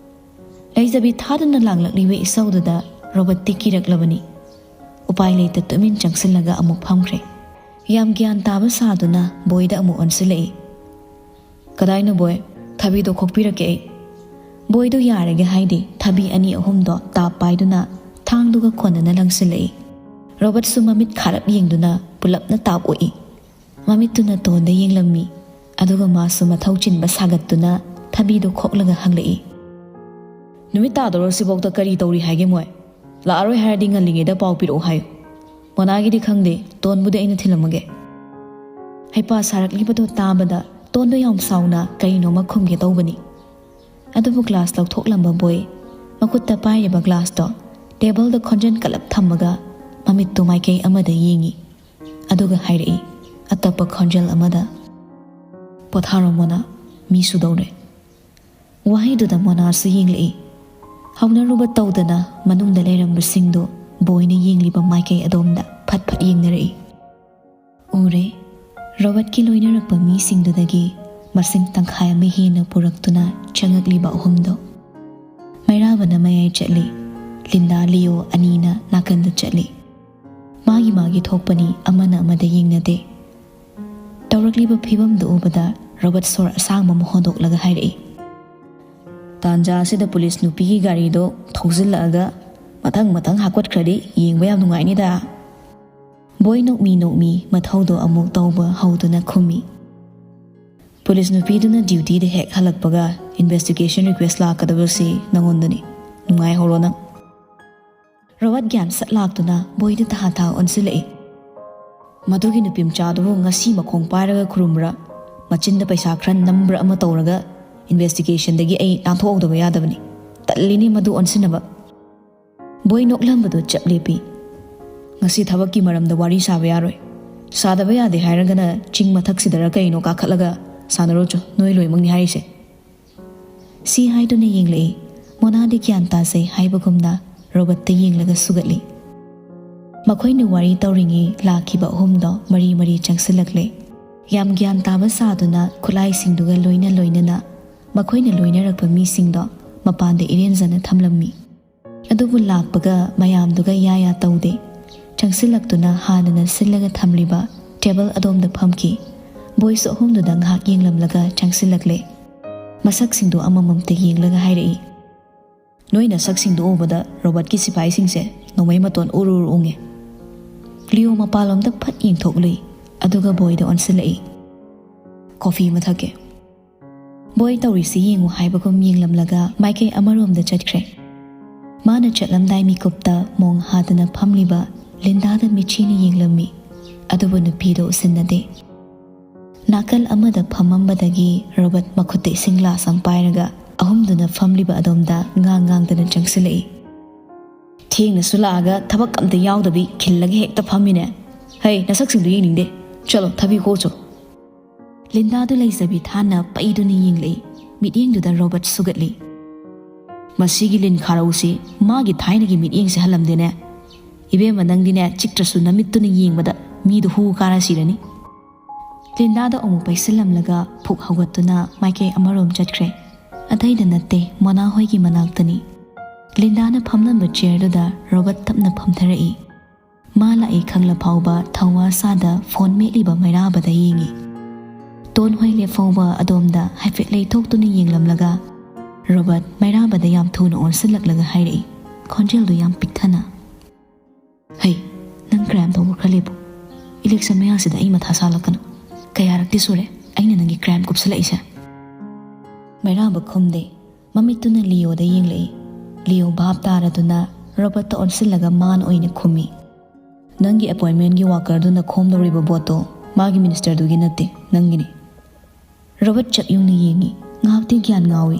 ꯂꯩꯖꯕꯤ ꯊꯥꯗꯨꯅ ꯂꯥꯡꯂꯛꯂꯤꯕ ꯏꯁꯧꯗꯨꯗ ꯔꯣꯕꯔꯠꯇꯤ ꯀꯤꯔꯛꯂꯕꯅꯤ꯫ ꯎꯄꯥꯏ ꯂꯩꯇ ꯇꯨꯃꯤꯟ ꯆꯪꯁꯤꯜꯂꯒ ꯑꯃꯨꯛ ꯐꯝꯈ꯭ꯔꯦ꯫ ꯌꯥꯝ ꯒ꯭ꯌꯥꯟ ꯇꯥꯕ ꯁꯥꯗꯨꯅ ꯕꯣꯏꯗ ꯑꯃꯨꯛ ꯑꯣꯟꯁꯤꯜꯂꯛꯏ꯫ "ꯀꯗꯥꯏꯅꯣ ꯕꯣꯏ? ꯊꯕꯤꯗꯣ ꯈꯣꯛꯄꯤꯔꯛꯀꯦ ꯑꯩ꯫" ꯕꯣꯏꯗꯣ ꯌꯥꯔꯒꯦ ꯍꯥꯏꯗꯦ, ꯊꯕꯤ ꯑꯅꯤ ꯑꯍꯨꯝꯗꯣ ꯇꯥꯞ ꯄꯥꯏꯗꯨꯅ ꯊꯥꯡꯗꯨꯒ ꯀꯣꯟꯅꯅ ꯂꯪꯁꯤꯜꯂꯛꯏ꯫ ꯔꯣꯕꯔꯠꯁꯨ ꯃꯃꯤꯠ ꯈꯥꯔꯞ ꯌꯦꯡꯗꯨꯅ ꯄꯨꯂꯞꯅ ꯇꯥꯞ ꯑꯣꯛꯏ꯫ ꯃꯃꯤꯠꯇꯨꯅ ꯇꯣꯟꯗ ꯌꯦꯡꯂꯝꯃꯤ꯫ ꯑꯗꯨꯒ ꯃꯥꯁꯨ ꯃꯊꯧ ꯆꯤꯟꯕ ꯁꯥꯒꯠꯇꯨꯅ ꯊꯕꯤꯗꯨ ꯈꯣꯛꯂꯒ ꯍꯪꯂꯛꯏ, "ꯅꯨꯃꯤꯠ ꯇꯥꯗꯧꯔꯁꯤꯐꯥꯎꯗ ꯀꯔꯤ ꯇꯧꯔꯤ ꯍꯥꯏꯒꯦ ꯃꯣꯏ? ꯂꯥꯛꯑꯔꯣꯏ ꯍꯥꯏꯔꯗꯤ ꯉꯜꯂꯤꯉꯩꯗ ꯄꯥꯎ ꯄꯤꯔꯛꯑꯣ ꯍꯥꯏꯌꯨ꯫ ꯃꯣꯅꯥꯒꯤꯗꯤ ꯈꯪꯗꯦ, ꯇꯣꯟꯕꯨꯗꯤ ꯑꯩꯅ ꯊꯤꯜꯂꯝꯃꯒꯦ"꯫ ꯍꯩꯄꯥ ꯁꯥꯔꯛꯂꯤꯕꯗꯨ ꯇꯥꯕꯗ ꯇꯣꯟꯗꯣ ꯌꯥꯝ ꯁꯥꯎꯅ ꯀꯔꯤꯅꯣꯃ ꯈꯨꯝꯒꯦ ꯇꯧꯕꯅꯤ꯫ ꯑꯗꯨꯕꯨ ꯒ꯭ꯂꯥꯁ ꯂꯧꯊꯣꯛꯂꯝꯕ ꯕꯣꯏ ꯃꯈꯨꯠꯇ ꯄꯥꯏꯔꯤꯕ ꯒ꯭ꯂꯥꯁꯇꯣ ꯇꯦꯕꯜꯗ ꯈꯣꯟꯖꯟ ꯀꯂꯞ ꯊꯝꯃꯒ ꯃꯃꯤꯠꯇꯨ ꯃꯥꯏꯀꯩ ꯑꯃꯗ ꯌꯦꯡꯏ꯫ ꯑꯗꯨꯒ ꯍꯥꯏꯔꯛꯏ ꯑꯇꯞꯄ ꯈꯣꯟꯖꯦꯜ ꯑꯃꯗ, "ꯄꯣꯊꯥꯔꯣ ꯃꯣꯅꯥ, ꯃꯤ ꯁꯨꯗꯧꯔꯦ"꯫ ꯋꯥꯍꯩꯗꯨꯗ ꯃꯣꯅꯥꯁꯨ ꯌꯦꯡꯂꯛꯏ꯫ ꯍꯧꯅꯔꯨꯕ ꯇꯧꯗꯅ ꯃꯅꯨꯡꯗ ꯂꯩꯔꯝꯕꯁꯤꯡꯗꯨ ꯕꯣꯏꯅ ꯌꯦꯡꯂꯤꯕ ꯃꯥꯏꯀꯩ ꯑꯗꯣꯝꯗ ꯐꯠ ꯐꯠ ꯌꯦꯡꯅꯔꯛꯏ꯫ ꯎꯔꯦ, ꯔꯣꯕꯔꯠꯀꯤ ꯂꯣꯏꯅꯔꯛꯄ ꯃꯤꯁꯤꯡꯗꯨꯗꯒꯤ ꯃꯁꯤꯡ ꯇꯪꯈꯥꯏ ꯑꯃ ꯍꯦꯟꯅ ꯄꯨꯔꯛꯇꯨꯅ ꯆꯪꯉꯛꯂꯤꯕ ꯑꯍꯨꯝꯗꯣ꯫ ꯃꯩꯔꯥꯕꯅ ꯃꯌꯥꯏ ꯆꯠꯂꯤ, ꯂꯤꯟꯗꯥ ꯂꯤꯑꯣ ꯑꯅꯤꯅ ꯅꯥꯀꯟꯗ ꯆꯠꯂꯤ꯫ ꯃꯥꯒꯤ ꯃꯥꯒꯤ ꯊꯣꯛꯄꯅꯤ, ꯑꯃꯅ ꯑꯃꯗ ꯌꯦꯡꯅꯗꯦ꯫ ꯇꯧꯔꯛꯂꯤꯕ ꯐꯤꯕꯝꯗꯨ ꯎꯕꯗ ꯔꯣꯕꯔꯠ ꯁꯣꯔ ꯑꯁꯥꯡꯕ ꯑꯃ ꯍꯣꯟꯗꯣꯛꯂꯒ ꯍꯥꯏꯔꯛꯏ, "ꯇꯥꯟꯖꯥ ꯑꯁꯤꯗ ꯄꯨꯂꯤꯁ ꯅꯨꯄꯤꯒꯤ ꯒꯥꯔꯤꯗꯣ ꯊꯧꯖꯤꯜꯂꯛꯑꯒ ꯃꯊꯪ ꯃꯊꯪ ꯍꯥꯞꯀꯠꯈ꯭ꯔꯗꯤ ꯌꯦꯡꯕ ꯌꯥꯝ ꯅꯨꯡꯉꯥꯏꯅꯤꯗ"꯫ ꯕꯣꯏ ꯅꯣꯛꯃꯤ ꯅꯣꯛꯃꯤ ꯃꯊꯧꯗꯣ ꯑꯃꯨꯛ ꯇꯧꯕ ꯍꯧꯗꯨꯅ ꯈꯨꯝꯃꯤ, "ꯄꯨꯂꯤꯁ ꯅꯨꯄꯤꯗꯨꯅ ꯗ꯭ꯌꯨꯇꯤꯗ ꯍꯦꯛ ꯍꯜꯂꯛꯄꯒ ꯏꯟꯚꯦꯁꯇꯤꯒꯦꯁꯟ ꯔꯤꯀ꯭ꯋꯦꯁ ꯂꯥꯛꯀꯗꯕꯁꯤ ꯅꯉꯣꯟꯗꯅꯤ꯫ ꯅꯨꯡꯉꯥꯏꯍꯧꯔꯣ ꯅꯪ"꯫ ꯔꯣꯕꯔꯠ ꯒ꯭ꯌꯥꯟ ꯁꯠ ꯂꯥꯛꯇꯨꯅ ꯕꯣꯏꯗ ꯇꯍꯥ ꯇꯍꯥ ꯑꯣꯟꯁꯤꯜꯂꯛꯏ꯫ "ꯃꯗꯨꯒꯤ ꯅꯨꯄꯤ ꯃꯆꯥꯗꯨꯕꯨ ꯉꯁꯤ ꯃꯈꯣꯡ ꯄꯥꯏꯔꯒ ꯈꯨꯔꯨꯝꯕ꯭ꯔꯥ, ꯃꯆꯤꯟꯗ ꯄꯩꯁꯥ ꯈꯔ ꯅꯝꯕ꯭ꯔꯥ ꯑꯃ ꯇꯧꯔꯒ ꯏꯟꯚꯦꯁꯇꯤꯒꯦꯁꯟꯗꯒꯤ ꯑꯩ ꯅꯥꯟꯊꯣꯛꯍꯧꯗꯕ ꯌꯥꯗꯕꯅꯤ꯫ ꯇꯜꯂꯤꯅꯦ ꯃꯗꯨ ꯑꯣꯟꯁꯤꯟꯅꯕ"꯫ ꯕꯣꯏ ꯅꯣꯛꯂꯝꯕꯗꯨ ꯆꯞ ꯂꯦꯞꯄꯤ꯫ "ꯉꯁꯤ ꯊꯕꯛꯀꯤ ꯃꯔꯝꯗ ꯋꯥꯔꯤ ꯁꯥꯕ ꯌꯥꯔꯣꯏ꯫ ꯁꯥꯗꯕ ꯌꯥꯗꯦ ꯍꯥꯏꯔꯒꯅ ꯆꯤꯡ ꯃꯊꯛꯁꯤꯗꯔ ꯀꯩꯅꯣ ꯀꯥꯈꯠꯂꯒ ꯁꯥꯟꯅꯔꯣ ꯆꯣ, ꯅꯣꯏ ꯂꯣꯏꯃꯛꯅꯤ ꯍꯥꯏꯔꯤꯁꯦ"꯫ ꯁꯤ ꯍꯥꯏꯗꯨꯅ ꯌꯦꯡꯂꯛꯏ꯫ ꯃꯣꯅꯥꯗꯤ ꯒ꯭ꯌꯥꯟ ꯇꯥꯖꯩ ꯍꯥꯏꯕꯒꯨꯝꯅ ꯔꯣꯕꯔꯠꯇ ꯌꯦꯡꯂꯒ ꯁꯨꯒꯠꯂꯤ꯫ ꯃꯈꯣꯏꯅ ꯋꯥꯔꯤ ꯇꯧꯔꯤꯉꯩ ꯂꯥꯛꯈꯤꯕ ꯑꯍꯨꯝꯗꯣ ꯃꯔꯤ ꯃꯔꯤ ꯆꯪꯁꯤꯜꯂꯛꯂꯦ꯫ ꯌꯥꯝ ꯒ꯭ꯌꯥꯟ ꯇꯥꯕ ꯁꯥꯗꯨꯅ ꯈꯨꯠꯂꯥꯏꯁꯤꯡꯗꯨꯒ ꯂꯣꯏꯅ ꯂꯣꯏꯅꯅ ꯃꯈꯣꯏꯅ ꯂꯣꯏꯅꯔꯛꯄ ꯃꯤꯁꯤꯡꯗꯣ ꯃꯄꯥꯟꯗ ꯏꯔꯦꯟꯖꯅ ꯊꯝꯂꯝꯃꯤ꯫ ꯑꯗꯨꯕꯨ ꯂꯥꯛꯄꯒ ꯃꯌꯥꯝꯗꯨꯒ ꯌꯥ ꯌꯥ ꯇꯧꯗꯦ꯫ ꯆꯪꯁꯤꯜꯂꯛꯇꯨꯅ ꯍꯥꯟꯅꯅ ꯁꯤꯜꯂꯒ ꯊꯝꯂꯤꯕ ꯇꯦꯕꯜ ꯑꯗꯣꯝꯗ ꯐꯝꯈꯤ꯫ ꯕꯣꯏꯁꯨ ꯑꯍꯨꯝꯗꯨꯗ ꯉꯥꯏꯍꯥꯛ ꯌꯦꯡꯂꯝꯂꯒ ꯆꯪꯁꯤꯜꯂꯛꯂꯦ꯫ ꯃꯁꯛꯁꯤꯡꯗꯨ ꯑꯃꯃꯝꯇ ꯌꯦꯡꯂꯒ ꯍꯥꯏꯔꯛꯏ, "ꯅꯣꯏ ꯅꯁꯛꯁꯤꯡꯗꯨ ꯎꯕꯗ ꯔꯣꯕꯔꯠꯀꯤ ꯁꯤꯐꯥꯏꯁꯤꯡꯁꯦ ꯅꯣꯡꯃꯩ ꯃꯇꯣꯟ ꯎꯔꯨ ꯎꯔꯨ ꯎꯪꯉꯦ"꯫ ꯂꯤꯑꯣ ꯃꯄꯥꯟꯂꯣꯝꯗ ꯐꯠ ꯌꯦꯡꯊꯣꯛꯂꯨꯏ, ꯑꯗꯨꯒ ꯕꯣꯏꯗ ꯑꯣꯟꯁꯤꯜꯂꯛꯏ꯫ "ꯀꯣꯐꯤ ꯑꯃ ꯊꯛꯀꯦ꯫" ꯕꯣꯏ ꯇꯧꯔꯤꯁꯤ ꯌꯦꯡꯉꯨ ꯍꯥꯏꯕꯒꯨꯝ ꯌꯦꯡꯂꯝꯂꯒ ꯃꯥꯏꯀꯩ ꯑꯃꯔꯣꯝꯗ ꯆꯠꯈ꯭ꯔꯦ꯫ ꯃꯥꯅ ꯆꯠꯂꯝꯗꯥꯏ ꯃꯤꯀꯨꯞꯇ ꯃꯣꯡ ꯍꯥꯗꯅ ꯐꯝꯂꯤꯕ ꯂꯤꯟꯗꯥꯗ ꯃꯤꯠꯆꯤꯅ ꯌꯦꯡꯂꯝꯃꯤ, ꯑꯗꯨꯕꯨ ꯅꯨꯄꯤꯗꯣ ꯎꯁꯤꯟꯅꯗꯦ꯫ ꯅꯥꯀꯜ ꯑꯃꯗ ꯐꯝꯃꯝꯕꯗꯒꯤ ꯔꯣꯕꯔꯠ ꯃꯈꯨꯠꯇ ꯏꯁꯤꯡ ꯒ꯭ꯂꯥꯁ ꯑꯃ ꯄꯥꯏꯔꯒ ꯑꯍꯨꯝꯗꯨꯅ ꯐꯝꯂꯤꯕ ꯑꯗꯣꯝꯗ ꯉꯥꯡ ꯉꯥꯡꯗꯅ ꯆꯪꯁꯤꯜꯂꯛꯏ꯫ "ꯊꯦꯡꯅꯁꯨ ꯂꯥꯛꯑꯒ ꯊꯕꯛ ꯑꯝꯇ ꯌꯥꯎꯗꯕꯤ ꯈꯤꯜꯂꯒ ꯍꯦꯛꯇ ꯐꯝꯃꯤꯅꯦ꯫ ꯍꯩ, ꯅꯁꯛꯁꯤꯡꯗꯨ ꯌꯦꯡꯅꯤꯡꯗꯦ꯫ ꯆꯠꯂꯣ, ꯊꯕꯤ ꯈꯣꯛꯆꯣ꯫" ꯂꯤꯟꯗꯥꯗꯨ ꯂꯩꯖꯕꯤ ꯊꯥꯅ ꯄꯩꯗꯨꯅ ꯌꯦꯡꯂꯛꯏ꯫ ꯃꯤꯠꯌꯦꯡꯗꯨꯗ ꯔꯣꯕꯔꯠ ꯁꯨꯒꯠꯂꯤ꯫ "ꯃꯁꯤꯒꯤ ꯂꯤꯟ ꯈꯥꯔꯧꯁꯤ ꯃꯥꯒꯤ ꯊꯥꯏꯅꯒꯤ ꯃꯤꯠꯌꯦꯡꯁꯦ ꯍꯜꯂꯝꯗꯦꯅꯦ꯫ ꯏꯕꯦꯝꯃ, ꯅꯪꯗꯤꯅꯦ ꯆꯤꯛꯇ꯭ꯔꯁꯨ ꯅꯃꯤꯠꯇꯨꯅ ꯌꯦꯡꯕꯗ ꯃꯤꯗꯨ ꯍꯨ ꯀꯥꯔ ꯁꯤꯔꯅꯤ꯫" ꯂꯤꯟꯗꯥꯗ ꯑꯃꯨꯛ ꯄꯩꯁꯤꯜꯂꯝꯂꯒ ꯐꯨꯛ ꯍꯧꯒꯠꯇꯨꯅ ꯃꯥꯏꯀꯩ ꯑꯃꯔꯣꯝ ꯆꯠꯈ꯭ꯔꯦ꯫ ꯑꯇꯩꯗ ꯅꯠꯇꯦ, ꯃꯣꯅꯥ ꯍꯣꯏꯒꯤ ꯃꯅꯥꯛꯇꯅꯤ꯫ ꯂꯤꯟꯗꯥꯅ ꯐꯝꯂꯝꯕ ꯆꯤꯌꯔꯗꯨꯗ ꯔꯣꯕꯔꯠ ꯇꯞꯅ ꯐꯝꯊꯔꯛꯏ꯫ ꯃꯥ ꯂꯥꯛꯏ ꯈꯪꯂ ꯐꯥꯎꯕ ꯊꯧꯋꯥ ꯁꯥꯗ ꯐꯣꯟ ꯃꯦꯠꯂꯤꯕ ꯃꯩꯔꯥꯕꯗ ꯌꯦꯡꯉꯤ꯫ ꯇꯣꯟ ꯍꯣꯏ ꯂꯦꯞꯐꯧꯕ ꯑꯗꯣꯝꯗ ꯍꯥꯏꯐꯦꯠ ꯂꯩꯊꯣꯛꯇꯨꯅ ꯌꯦꯡꯂꯝꯂꯒ ꯔꯣꯕꯔꯠ ꯃꯩꯔꯥꯕꯗ ꯌꯥꯝ ꯊꯨꯅ ꯑꯣꯟꯁꯤꯜꯂꯛꯂꯒ ꯍꯥꯏꯔꯛꯏ, ꯈꯣꯟꯖꯦꯜꯗꯨ ꯌꯥꯝ ꯄꯤꯛꯊꯅ꯫ "ꯍꯩ, ꯅꯪ ꯀ꯭ꯔꯥꯏꯝ ꯇꯧꯕ ꯈꯔ ꯂꯦꯞꯄꯨ꯫ ꯏꯂꯦꯛꯁꯟ ꯃꯌꯥꯁꯤꯗ ꯑꯩ ꯃꯊꯥ ꯁꯥꯂꯛꯀꯅꯨ꯫ ꯀꯌꯥꯔꯛꯇꯤ ꯁꯨꯔꯦ ꯑꯩꯅ ꯅꯪꯒꯤ ꯀ꯭ꯔꯥꯏꯝ ꯀꯨꯞꯁꯤꯜꯂꯛꯏꯁꯦ?" ꯃꯩꯔꯥꯕ ꯈꯨꯝꯗꯦ꯫ ꯃꯃꯤꯠꯇꯨꯅ ꯂꯤꯑꯣꯗ ꯌꯦꯡꯂꯛꯏ꯫ ꯂꯤꯑꯣ ꯚꯥꯞ ꯇꯥꯔꯗꯨꯅ ꯔꯣꯕꯔꯠꯇ ꯑꯣꯟꯁꯤꯜꯂꯒ ꯃꯥꯅ ꯑꯣꯏꯅ ꯈꯨꯝꯃꯤ꯫ "ꯅꯪꯒꯤ ꯑꯦꯄꯣꯏꯟꯃꯦꯟꯒꯤ ꯋꯥꯀꯔꯗꯨꯅ ꯈꯣꯝꯗꯧꯔꯤꯕ ꯚꯣꯠꯇꯣ ꯃꯥꯒꯤ ꯃꯤꯅꯤꯁꯇꯔꯗꯨꯒꯤ ꯅꯠꯇꯦ, ꯅꯪꯒꯤꯅꯤ꯫" ꯔꯣꯕꯔꯠ ꯆꯠꯌꯨꯡꯅ ꯌꯦꯡꯉꯤ꯫ ꯉꯥꯏꯍꯥꯛꯇꯤ ꯒ꯭ꯌꯥꯟ ꯉꯥꯎꯏ꯫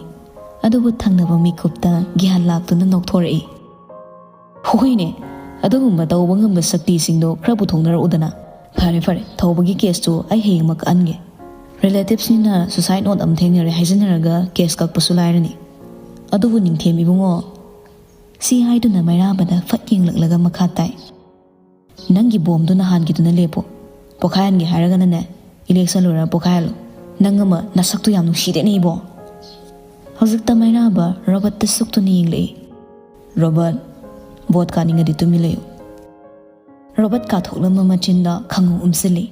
ꯑꯗꯨꯕꯨ ꯊꯪꯅꯕ ꯃꯤꯀꯨꯞꯇ ꯒ꯭ꯌꯥꯟ ꯂꯥꯛꯇꯨꯅ ꯅꯣꯛꯊꯣꯔꯛꯏ꯫ "ꯍꯣꯏꯅꯦ, ꯑꯗꯨꯒꯨꯝꯕ ꯇꯧꯕ ꯉꯝꯕ ꯁꯛꯇꯤꯁꯤꯡꯗꯣ ꯈꯔ ꯄꯨꯊꯣꯛꯅꯔꯛꯎꯗꯅ꯫ ꯐꯔꯦ ꯐꯔꯦ, ꯊꯧꯕꯒꯤ ꯀꯦꯁꯇꯨ ꯑꯩ ꯍꯌꯦꯡꯃꯛ ꯀꯛꯍꯟꯒꯦ꯫ ꯔꯤꯂꯦꯇꯤꯚꯁꯅꯤꯅ ꯁꯨꯁꯥꯏꯠ ꯅꯣꯠ ꯑꯃ ꯊꯦꯡꯅꯔꯦ ꯍꯥꯏꯖꯟꯅꯔꯒ ꯀꯦꯁ ꯀꯛꯄꯁꯨ ꯂꯥꯏꯔꯅꯤ꯫ ꯑꯗꯨꯕꯨ ꯅꯤꯡꯊꯦꯝ ꯏꯕꯨꯡꯉꯣ꯫" ꯁꯤ ꯍꯥꯏꯗꯨꯅ ꯃꯩꯔꯥꯕꯗ ꯐꯠ ꯌꯦꯡꯂꯛꯂꯒ ꯃꯈꯥ ꯇꯥꯏ꯫ "ꯅꯪꯒꯤ ꯕꯣꯝꯗꯨ ꯅꯍꯥꯟꯒꯤꯗꯨꯅ ꯂꯦꯞꯄꯣ꯫ ꯄꯣꯈꯥꯏꯍꯟꯒꯦ ꯍꯥꯏꯔꯒꯅꯅꯦ, ꯏꯂꯦꯛꯁꯟ ꯂꯣꯏꯔꯒ ꯄꯣꯈꯥꯏꯍꯜꯂꯣ꯫ ꯅꯪ ꯑꯃ ꯅꯁꯛꯇꯨ ꯌꯥꯝ ꯅꯨꯡꯁꯤꯗꯦꯅꯦ ꯏꯕꯣ꯫" ꯍꯧꯖꯤꯛꯇ ꯃꯩꯔꯥꯕ ꯔꯣꯕꯔꯠꯇ ꯁꯨꯛꯇꯨꯅ ꯌꯦꯡꯂꯛꯏ꯫ "ꯔꯣꯕꯔꯠ, ꯚꯣꯠ ꯀꯥꯅꯤꯡꯉꯗꯤ ꯇꯨꯃꯤꯟ ꯂꯩꯌꯨ꯫" ꯔꯣꯕꯔꯠ ꯀꯥꯊꯣꯛꯂꯝꯕ ꯃꯆꯤꯟꯗ ꯈꯪꯉꯨ ꯎꯝꯁꯤꯜꯂꯤ꯫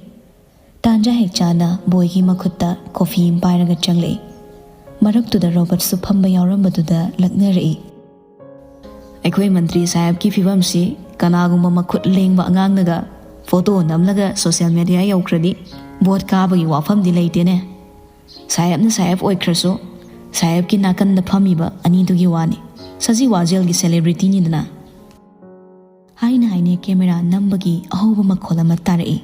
ꯇꯥꯟꯖꯥ ꯍꯦꯛ ꯆꯥꯅ ꯕꯣꯏꯒꯤ ꯃꯈꯨꯠꯇ ꯀꯣꯐꯤ ꯑꯃ ꯄꯥꯏꯔꯒ ꯆꯪꯂꯛꯏ꯫ ꯃꯔꯛꯇꯨꯗ ꯔꯣꯕꯔꯠꯁꯨ ꯐꯝꯕ ꯌꯥꯎꯔꯝꯕꯗꯨꯗ ꯂꯛꯅꯔꯛꯏ꯫ "ꯑꯩꯈꯣꯏ ꯃꯟꯇ꯭ꯔꯤ ꯁꯥꯍꯦꯕꯀꯤ ꯐꯤꯕꯝꯁꯤ ꯀꯅꯥꯒꯨꯝꯕ ꯃꯈꯨꯠ ꯂꯦꯡꯕ ꯑꯉꯥꯡꯅꯒ ꯐꯣꯇꯣ ꯅꯝꯂꯒ ꯁꯣꯁꯤꯌꯦꯜ ꯃꯦꯗꯤꯌꯥ ꯌꯧꯈ꯭ꯔꯗꯤ ꯚꯣꯠ ꯀꯥꯕꯒꯤ ꯋꯥꯐꯝꯗꯤ ꯂꯩꯇꯦꯅꯦ꯫ ꯁꯥꯍꯦꯕꯅ ꯁꯥꯍꯦꯕ ꯑꯣꯏꯈ꯭ꯔꯁꯨ, ꯁꯥꯍꯦꯕꯀꯤ ꯅꯥꯀꯟꯗ ꯐꯝꯃꯤꯕ ꯑꯅꯤꯗꯨꯒꯤ ꯋꯥꯅꯤ꯫ ꯁꯖꯤ ꯋꯥꯖꯦꯜꯒꯤ ꯁꯦꯂꯦꯕ꯭ꯔꯤꯇꯤꯅꯤꯗꯅ꯫ ꯍꯥꯏꯅ ꯍꯥꯏꯅ ꯀꯦꯃꯦꯔꯥ ꯅꯝꯕꯒꯤ ꯑꯍꯧꯕ ꯃꯈꯣꯜ ꯑꯃ ꯇꯥꯔꯛꯏ꯫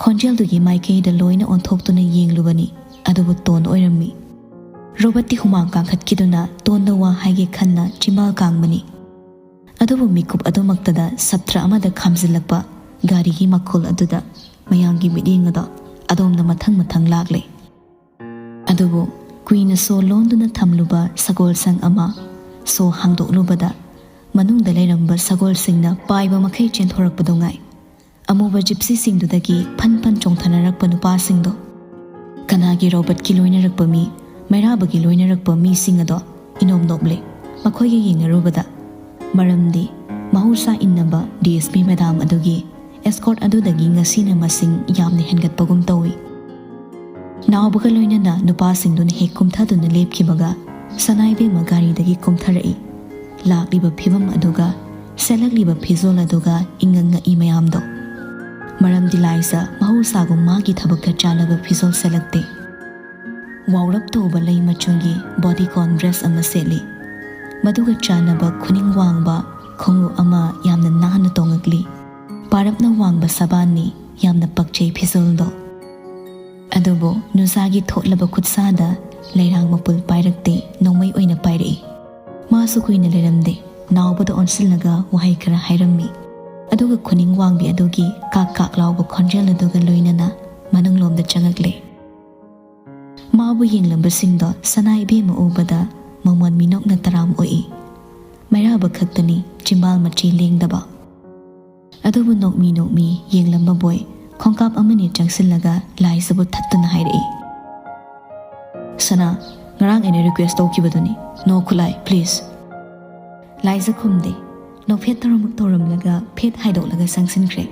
ꯈꯣꯟꯖꯦꯜꯗꯨꯒꯤ ꯃꯥꯏꯀꯩꯗ ꯂꯣꯏꯅ ꯑꯣꯟꯊꯣꯛꯇꯨꯅ ꯌꯦꯡꯂꯨꯕꯅꯤ, ꯑꯗꯨꯕꯨ ꯇꯣꯟ ꯑꯣꯏꯔꯝꯃꯤ꯫ ꯔꯣꯕꯔꯠꯇꯤ ꯍꯨꯃꯥꯡ ꯀꯥꯡꯈꯠꯈꯤꯗꯨꯅ ꯇꯣꯟꯗ ꯋꯥ ꯍꯥꯏꯒꯦ ꯈꯟꯅ ꯆꯤꯝꯕꯥꯜ ꯀꯥꯡꯕꯅꯤ꯫ ꯑꯗꯨꯕꯨ ꯃꯤꯀꯨꯞ ꯑꯗꯨꯃꯛꯇꯗ ꯁꯞꯇ꯭ꯔ ꯑꯃꯗ ꯈꯥꯝꯖꯤꯜꯂꯛꯄ ꯒꯥꯔꯤꯒꯤ ꯃꯈꯣꯜ ꯑꯗꯨꯗ ꯃꯌꯥꯝꯒꯤ ꯃꯤꯠꯌꯦꯡ ꯑꯗꯣ ꯑꯗꯣꯝꯗ ꯃꯊꯪ ꯃꯊꯪ ꯂꯥꯛꯂꯦ꯫ ꯑꯗꯨꯕꯨ ꯀꯨꯏꯅ ꯁꯣ ꯂꯣꯟꯗꯨꯅ ꯊꯝꯂꯨꯕ ꯁꯒꯣꯜ ꯁꯪ ꯑꯃ ꯁꯣ ꯍꯥꯡꯗꯣꯛꯂꯨꯕꯗ ꯃꯅꯨꯡꯗ ꯂꯩꯔꯝꯕ ꯁꯒꯣꯜꯁꯤꯡꯅ ꯄꯥꯏꯕ ꯃꯈꯩ ꯆꯦꯟꯊꯣꯔꯛꯄꯗꯨ ꯉꯥꯏ꯫ ꯑꯃꯨꯕ ꯖꯤꯞꯁꯤꯁꯤꯡꯗꯨꯗꯒꯤ ꯐꯟ ꯐꯟ ꯆꯣꯡꯊꯅꯔꯛꯄ ꯅꯨꯄꯥꯁꯤꯡꯗꯣ꯫ ꯀꯅꯥꯒꯤ ꯔꯣꯕꯣꯠꯀꯤ ꯂꯣꯏꯅꯔꯛꯄ ꯃꯤ, ꯃꯩꯔꯥꯕꯒꯤ ꯂꯣꯏꯅꯔꯛꯄ ꯃꯤꯁꯤꯡ ꯑꯗꯣ ꯏꯅꯣꯞ ꯅꯣꯞꯂꯦ ꯃꯈꯣꯏꯒ ꯌꯦꯡꯅꯔꯨꯕꯗ꯫ ꯃꯔꯝꯗꯤ ꯃꯍꯧꯁꯥ ꯏꯟꯅꯕ ꯗꯤ ꯑꯦꯁ ꯄꯤ ꯃꯦꯗꯥꯝ ꯑꯗꯨꯒꯤ ꯑꯦꯁꯀꯣꯔꯠ ꯑꯗꯨꯗꯒꯤ ꯉꯁꯤꯅ ꯃꯁꯤꯡ ꯌꯥꯝꯅ ꯍꯦꯟꯒꯠꯄꯒꯨꯝ ꯇꯧꯏ꯫ ꯅꯥꯎꯕꯒ ꯂꯣꯏꯅꯅ ꯅꯨꯄꯥꯁꯤꯡꯗꯨꯅ ꯍꯦꯛ ꯀꯨꯝꯊꯗꯨꯅ ꯂꯦꯞꯈꯤꯕꯒ ꯁꯅꯥ ꯏꯕꯦꯝꯃ ꯒꯥꯔꯤꯗꯒꯤ ꯀꯨꯝꯊꯔꯛꯏ꯫ ꯂꯥꯛꯂꯤꯕ ꯐꯤꯕꯝ ꯑꯗꯨꯒ ꯁꯦꯠꯂꯛꯂꯤꯕ ꯐꯤꯖꯣꯜ ꯑꯗꯨꯒ ꯏꯉꯛ ꯉꯛꯏ ꯃꯌꯥꯝꯗꯣ꯫ ꯃꯔꯝꯗꯤ ꯂꯥꯏꯖ ꯃꯍꯧꯁꯥꯒꯨꯝ ꯃꯥꯒꯤ ꯊꯕꯛꯀ ꯆꯥꯟꯅꯕ ꯐꯤꯖꯣꯜ ꯁꯦꯠꯂꯛꯇꯦ꯫ ꯋꯥꯎꯔꯞ ꯇꯧꯕ ꯂꯩ ꯃꯆꯨꯒꯤ ꯕꯣꯗꯤꯀꯣꯟ ꯗ꯭ꯔꯦꯁ ꯑꯃ ꯁꯦꯠꯂꯤ꯫ ꯃꯗꯨꯒ ꯆꯥꯟꯅꯕ ꯈꯨꯅꯤꯡ ꯋꯥꯡꯕ ꯈꯣꯡꯎꯞ ꯑꯃ ꯌꯥꯝꯅ ꯅꯥꯟꯅ ꯇꯣꯡꯉꯛꯂꯤ꯫ ꯄꯥꯔꯞꯅ ꯋꯥꯡꯕ ꯁꯕꯥꯟꯅꯤ, ꯌꯥꯝꯅ ꯄꯛꯆꯩ ꯐꯤꯖꯣꯜꯗꯣ꯫ ꯑꯗꯨꯕꯨ ꯅꯨꯖꯥꯒꯤ ꯊꯣꯠꯂꯕ ꯈꯨꯠꯁꯥꯗ ꯂꯩꯔꯥꯡ ꯃꯄꯨꯜ ꯄꯥꯏꯔꯛꯇꯦ, ꯅꯣꯡꯃꯩ ꯑꯣꯏꯅ ꯄꯥꯏꯔꯛꯏ꯫ ꯃꯥꯁꯨ ꯀꯨꯏꯅ ꯂꯩꯔꯝꯗꯦ, ꯅꯥꯎꯕꯗ ꯑꯣꯟꯁꯤꯜꯂꯒ ꯋꯥꯍꯩ ꯈꯔ ꯍꯥꯏꯔꯝꯃꯤ꯫ ꯑꯗꯨꯒ ꯈꯨꯅꯤꯡ ꯋꯥꯡꯕꯤ ꯑꯗꯨꯒꯤ ꯀꯥꯛ ꯀꯥꯛ ꯂꯥꯎꯕ ꯈꯣꯟꯖꯦꯜ ꯑꯗꯨꯒ ꯂꯣꯏꯅꯅ ꯃꯅꯨꯡꯂꯣꯝꯗ ꯆꯪꯉꯛꯂꯦ꯫ ꯃꯥꯕꯨ ꯌꯦꯡꯂꯝꯕꯁꯤꯡꯗꯣ ꯁꯅꯥ ꯏꯕꯦꯝꯃ ꯎꯕꯗ ꯃꯃꯣꯟ ꯃꯤꯅꯣꯛꯅ ꯇꯔꯥꯝ ꯑꯣꯛꯏ꯫ ꯃꯩꯔꯥꯕ ꯈꯛꯇꯅꯤ ꯆꯤꯝꯕꯥꯜ ꯃꯆꯤ ꯂꯦꯡꯗꯕ꯫ ꯑꯗꯨꯕꯨ ꯅꯣꯛꯃꯤ ꯅꯣꯛꯃꯤ ꯌꯦꯡꯂꯝꯕ ꯕꯣꯏ ꯈꯣꯡꯀꯥꯞ ꯑꯃꯅꯤ ꯆꯪꯁꯤꯜꯂꯒ ꯂꯥꯏꯖꯕꯨ ꯊꯠꯇꯨꯅ ꯍꯥꯏꯔꯛꯏ, "ꯁꯅꯥ, ꯉꯔꯥꯡ ꯑꯩꯅ ꯔꯤꯀ꯭ꯋꯦꯁ ꯇꯧꯈꯤꯕꯗꯨꯅꯤ, ꯅꯣ ꯈꯨꯠꯂꯥꯏ, ꯄ꯭ꯂꯤꯖ!" ꯂꯥꯏꯖ ꯈꯨꯝꯗꯦ꯫ ꯅꯣꯛꯐꯦꯠ ꯇꯧꯔꯝ ꯇꯧꯔꯝꯂꯒ ꯐꯦꯠ ꯍꯥꯏꯗꯣꯛꯂꯒ ꯆꯪꯁꯤꯟꯈ꯭ꯔꯦ꯫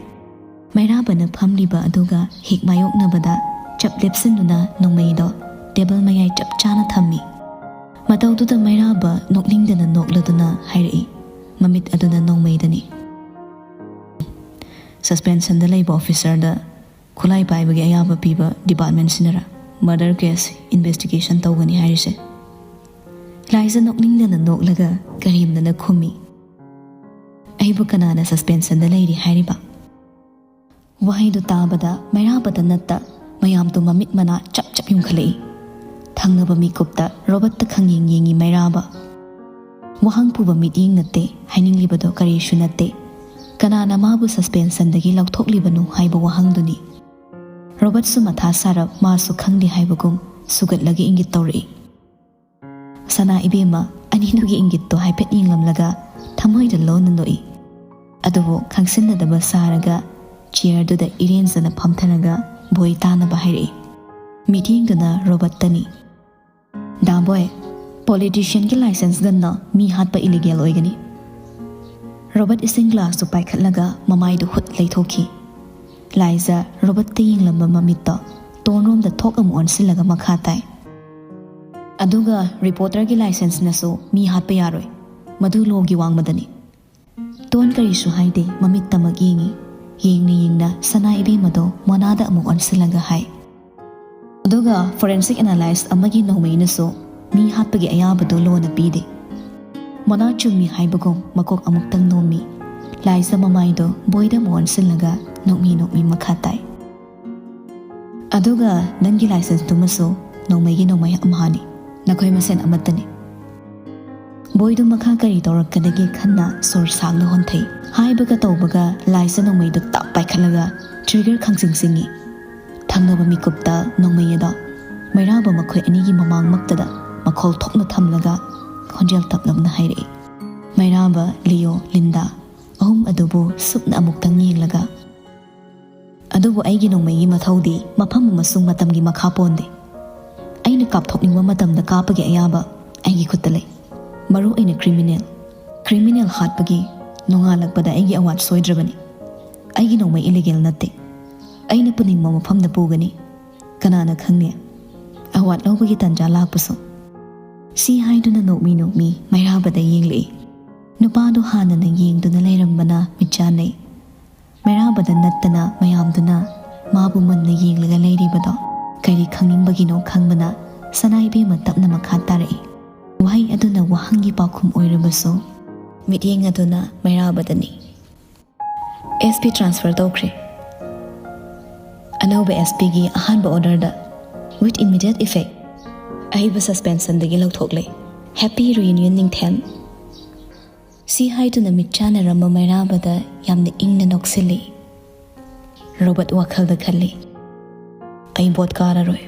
ꯃꯩꯔꯥꯕꯅ ꯐꯝꯂꯤꯕ ꯑꯗꯨꯒ ꯍꯦꯛ ꯃꯥꯌꯣꯛꯅꯕꯗ ꯆꯞ ꯂꯦꯞꯁꯤꯟꯗꯨꯅ ꯅꯣꯡꯃꯩꯗꯣ ꯇꯦꯕꯜ ꯃꯌꯥꯏ ꯆꯞ ꯆꯥꯅ ꯊꯝꯃꯤ꯫ ꯃꯇꯧꯗꯨꯗ ꯃꯩꯔꯥꯕ ꯅꯣꯛꯅꯤꯡꯗꯅ ꯅꯣꯛꯂꯗꯨꯅ ꯍꯥꯏꯔꯛꯏ, ꯃꯃꯤꯠ ꯑꯗꯨꯅ ꯅꯣꯡꯃꯩꯗꯅꯤ꯫ ꯁꯁꯄꯦꯟꯁꯟꯗ ꯂꯩꯕ ꯑꯣꯐꯤꯁꯔꯗ ꯈꯨꯠꯂꯥꯏ ꯄꯥꯏꯕꯒꯤ ꯑꯌꯥꯕ ꯄꯤꯕ ꯗꯤꯄꯥꯔꯠꯃꯦꯟꯁꯤꯅꯔ ꯃꯔꯗꯔ ꯀꯦꯁ ꯏꯟꯚꯦꯁꯇꯤꯒꯦꯁꯟ ꯇꯧꯒꯅꯤ ꯍꯥꯏꯔꯤꯁꯦ? ꯂꯥꯏꯖ ꯅꯣꯛꯅꯤꯡꯗꯅ ꯅꯣꯛꯂꯒ ꯀꯔꯦꯝꯅꯅ ꯈꯨꯝꯃꯤ꯫ "ꯑꯩꯕꯨ ꯀꯅꯥꯅ ꯁꯁꯄꯦꯟꯁꯟꯗ ꯂꯩꯔꯤ ꯍꯥꯏꯔꯤꯕ?" ꯋꯥꯍꯩꯗꯨ ꯇꯥꯕꯗ ꯃꯩꯔꯥꯕꯗ ꯅꯠꯇ ꯃꯌꯥꯝꯗꯨ ꯃꯃꯤꯠ ꯃꯅꯥ ꯆꯞ ꯆꯞ ꯌꯨꯡꯈꯠꯂꯛꯏ꯫ ꯊꯪꯅꯕ ꯃꯤꯀꯨꯞꯇ ꯔꯣꯕꯔꯠꯇ ꯈꯪꯌꯦꯡ ꯌꯦꯡꯉꯤ ꯃꯩꯔꯥꯕ꯫ ꯋꯥꯍꯪ ꯄꯨꯕ ꯃꯤꯠꯌꯦꯡ ꯅꯠꯇꯦ, ꯍꯥꯏꯅꯤꯡꯂꯤꯕꯗꯣ ꯀꯔꯤꯁꯨ ꯅꯠꯇꯦ꯫ ꯀꯅꯥꯅ ꯃꯥꯕꯨ ꯁꯁꯄꯦꯟꯁꯟꯗꯒꯤ ꯂꯧꯊꯣꯛꯂꯤꯕꯅꯣ ꯍꯥꯏꯕ ꯋꯥꯍꯪꯗꯨꯅꯤ꯫ ꯔꯣꯕꯔꯠꯁꯨ ꯃꯊꯥ ꯁꯥꯔꯞ ꯃꯥꯁꯨ ꯈꯪꯗꯦ ꯍꯥꯏꯕꯒꯨꯝ ꯁꯨꯒꯠꯂꯒ ꯏꯪꯒꯤꯠ ꯇꯧꯔꯛꯏ꯫ "ꯁꯅꯥ ꯏꯕꯦꯝꯃ, ꯑꯅꯤꯗꯨꯒꯤ ꯏꯪꯒꯤꯠꯇꯣ ꯍꯥꯏꯐꯦꯠ ꯌꯦꯡꯂꯝꯂꯒ ꯊꯃꯣꯏꯗ ꯂꯣꯟꯅ ꯅꯣꯛꯏ꯫ ꯑꯗꯨꯕꯨ ꯈꯪꯁꯤꯟꯅꯗꯕ ꯁꯥꯔꯒ ꯆꯤꯌꯔꯗꯨꯗ ꯏꯔꯦꯟꯖꯅ ꯐꯝꯊꯔꯒ ꯕꯣꯏ ꯇꯥꯅꯕ ꯍꯥꯏꯔꯛꯏ꯫ ꯃꯤꯠꯌꯦꯡꯗꯨꯅ ꯔꯣꯕꯔꯠꯇꯅꯤ꯫ "ꯗꯥ ꯕꯣꯏ, ꯄꯣꯂꯤꯇꯤꯁꯤꯌꯟꯒꯤ ꯂꯥꯏꯁꯦꯟꯁ ꯒꯟꯅ ꯃꯤ ꯍꯥꯠꯄ ꯏꯂꯤꯒꯦꯜ ꯑꯣꯏꯒꯅꯤ꯫" ꯔꯣꯕꯔꯠ ꯏꯁꯤꯡ ꯒ꯭ꯂꯥꯁꯇꯨ ꯄꯥꯏꯈꯠꯂꯒ ꯃꯃꯥꯏꯗꯨ ꯍꯨꯠ ꯂꯩꯊꯣꯛꯈꯤ꯫ ꯂꯥꯏꯖ ꯔꯣꯕꯔꯠꯇ ꯌꯦꯡꯂꯝꯕ ꯃꯃꯤꯠꯇꯣ ꯇꯣꯟꯔꯣꯝꯗ ꯊꯣꯛ ꯑꯃꯨꯛ ꯑꯣꯟꯁꯤꯜꯂꯒ ꯃꯈꯥ ꯇꯥꯏ꯫ "ꯑꯗꯨꯒ ꯔꯤꯄꯣꯔꯇꯔꯒꯤ ꯂꯥꯏꯁꯦꯟꯁꯅꯁꯨ ꯃꯤ ꯍꯥꯠꯄ ꯌꯥꯔꯣꯏ꯫ ꯃꯗꯨ ꯂꯣꯒꯤ ꯋꯥꯡꯃꯗꯅꯤ꯫" ꯇꯣꯟ ꯀꯔꯤꯁꯨ ꯍꯥꯏꯗꯦ, ꯃꯃꯤꯠꯇꯃꯛ ꯌꯦꯡꯉꯤ꯫ ꯌꯦꯡꯅ ꯌꯦꯡꯅ ꯁꯅꯥ ꯏꯕꯦꯝꯃꯗꯣ ꯃꯣꯅꯥꯗ ꯑꯃꯨꯛ ꯑꯣꯟꯁꯤꯜꯂꯒ ꯍꯥꯏ, "ꯑꯗꯨꯒ ꯐꯣꯔꯦꯟꯁꯤꯛ ꯑꯦꯅꯥꯂꯥꯏꯁ ꯑꯃꯒꯤ ꯅꯣꯡꯃꯩꯅꯁꯨ ꯃꯤ ꯍꯥꯠꯄꯒꯤ ꯑꯌꯥꯕꯗꯨ ꯂꯣꯅ ꯄꯤꯗꯦ꯫" ꯃꯣꯅꯥ ꯆꯨꯝꯃꯤ ꯍꯥꯏꯕꯒꯨꯝ ꯃꯀꯣꯛ ꯑꯃꯨꯛꯇꯪ ꯅꯣꯝꯃꯤ꯫ ꯂꯥꯏꯖ ꯃꯃꯥꯏꯗꯣ ꯕꯣꯏꯗ ꯑꯃꯨꯛ ꯑꯣꯟꯁꯤꯜꯂꯒ ꯅꯣꯛꯃꯤ ꯅꯣꯛꯃꯤ ꯃꯈꯥ ꯇꯥꯏ꯫ "ꯑꯗꯨꯒ ꯅꯪꯒꯤ ꯂꯥꯏꯁꯦꯟꯁꯇꯨꯃꯁꯨ ꯅꯣꯡꯃꯩꯒꯤ ꯅꯣꯡꯃꯩ ꯑꯝꯍꯥꯅꯤ꯫ ꯅꯈꯣꯏ ꯃꯁꯦꯟ ꯑꯃꯠꯇꯅꯤ꯫" ꯕꯣꯏꯗꯨ ꯃꯈꯥ ꯀꯔꯤ ꯇꯧꯔꯛꯀꯗꯒꯦ ꯈꯟꯅ ꯁꯣꯔ ꯁꯥꯡꯅ ꯍꯣꯟꯊꯩ꯫ ꯍꯥꯏꯕꯒ ꯇꯧꯕꯒ ꯂꯥꯏꯖ ꯅꯣꯡꯃꯩꯗꯨ ꯇꯥꯛ ꯄꯥꯏꯈꯠꯂꯒ ꯇ꯭ꯔꯤꯒꯔ ꯈꯪꯆꯤꯡ ꯆꯤꯡꯏ꯫ ꯊꯪꯅꯕ ꯃꯤꯀꯨꯞꯇ ꯅꯣꯡꯃꯩ ꯑꯗꯣ ꯃꯩꯔꯥꯕ ꯃꯈꯣꯏ ꯑꯅꯤꯒꯤ ꯃꯃꯥꯡꯃꯛꯇꯗ ꯃꯈꯣꯜ ꯊꯣꯛꯅ ꯊꯝꯂꯒ ꯈꯣꯟꯖꯦꯜ ꯇꯞꯂꯞꯅ ꯍꯥꯏꯔꯛꯏ꯫ ꯃꯩꯔꯥꯕ, ꯂꯤꯌꯣ, ꯂꯤꯟꯗꯥ, ꯑꯍꯨꯝ ꯑꯗꯨꯕꯨ ꯁꯨꯞꯅ ꯑꯃꯨꯛꯇꯪ ꯌꯦꯡꯂꯒ, "ꯑꯗꯨꯕꯨ ꯑꯩꯒꯤ ꯅꯣꯡꯃꯩꯒꯤ ꯃꯊꯧꯗꯤ ꯃꯐꯝ ꯑꯃꯁꯨꯡ ꯃꯇꯝꯒꯤ ꯃꯈꯥ ꯄꯣꯟꯗꯦ꯫ ꯑꯩꯅ ꯀꯥꯞꯊꯣꯛꯅꯤꯡꯕ ꯃꯇꯝꯗ ꯀꯥꯞꯄꯒꯤ ꯑꯌꯥꯕ ꯑꯩꯒꯤ ꯈꯨꯠꯇ ꯂꯩ, ꯃꯔꯨ ꯑꯣꯏꯅ ꯀ꯭ꯔꯤꯃꯤꯅꯦꯜ꯫ ꯀ꯭ꯔꯤꯃꯤꯅꯦꯜ ꯍꯥꯠꯄꯒꯤ ꯅꯣꯡꯉꯥꯜꯂꯛꯄꯗ ꯑꯩꯒꯤ ꯑꯋꯥꯠ ꯁꯣꯏꯗ꯭ꯔꯕꯅꯤ꯫ ꯑꯩꯒꯤ ꯅꯣꯡꯃꯩ ꯏꯂꯤꯒꯦꯜ ꯅꯠꯇꯦ꯫ ꯑꯩꯅ ꯄꯨꯅꯤꯡꯕ ꯃꯐꯝꯗ ꯄꯨꯒꯅꯤ꯫ ꯀꯅꯥꯅ ꯈꯪꯅꯤ? ꯑꯋꯥꯠ ꯂꯧꯕꯒꯤ ꯇꯥꯟꯖꯥ ꯂꯥꯛꯄꯁꯨ꯫" ꯁꯤ ꯍꯥꯏꯗꯨꯅ ꯅꯣꯛꯃꯤ ꯅꯣꯛꯃꯤ ꯃꯩꯔꯥꯕꯗ ꯌꯦꯡꯂꯛꯏ꯫ ꯅꯨꯄꯥꯗꯨ ꯍꯥꯟꯅꯅ ꯌꯦꯡꯗꯨꯅ ꯂꯩꯔꯝꯕꯅ ꯃꯤꯠꯆꯥꯟꯅꯩ꯫ ꯃꯩꯔꯥꯕ ꯅꯠꯇꯅ ꯃꯌꯥꯝꯗꯨꯅ ꯃꯥꯕꯨ ꯃꯨꯟꯅ ꯌꯦꯡꯂꯒ ꯂꯩꯔꯤꯕꯗꯣ ꯀꯔꯤ ꯈꯪꯅꯤꯡꯕꯒꯤꯅꯣ ꯈꯪꯕꯅ ꯁꯅꯥ ꯏꯕꯦꯝꯃ ꯇꯞꯅ ꯃꯈꯥ ꯇꯥꯔꯛꯏ꯫ ꯋꯥꯍꯩ ꯑꯗꯨꯅ ꯋꯥꯍꯪꯒꯤ ꯄꯥꯎꯈꯨꯝ ꯑꯣꯏꯔꯕꯁꯨ ꯃꯤꯠꯌꯦꯡ ꯑꯗꯨꯅ ꯃꯩꯔꯥꯕꯗꯅꯤ꯫ ꯑꯦꯁ ꯄꯤ transfer ꯇꯧꯈ꯭ꯔꯦ꯫ ꯑꯅꯧꯕ ꯑꯦꯁ ꯄꯤꯒꯤ ꯑꯍꯥꯟꯕ orderꯗ with immediate effect ꯑꯩꯕꯨ suspensionꯗꯒꯤ ꯂꯧꯊꯣꯛꯂꯦ꯫ Happy reunion ꯅꯤꯡꯊꯦꯝ꯫ ꯁꯤ ꯍꯥꯏꯗꯨꯅ ꯃꯤꯠ ꯆꯥꯟꯅꯔꯝꯕ ꯃꯩꯔꯥꯕꯗ ꯌꯥꯝꯅ ꯏꯪꯅ ꯅꯣꯛꯁꯤꯜꯂꯤ꯫ ꯔꯣꯕꯣꯠ ꯋꯥꯈꯜꯗ ꯈꯜꯂꯤ, "ꯑꯩ ꯕꯣꯠ ꯀꯥꯔꯔꯣꯏ"꯫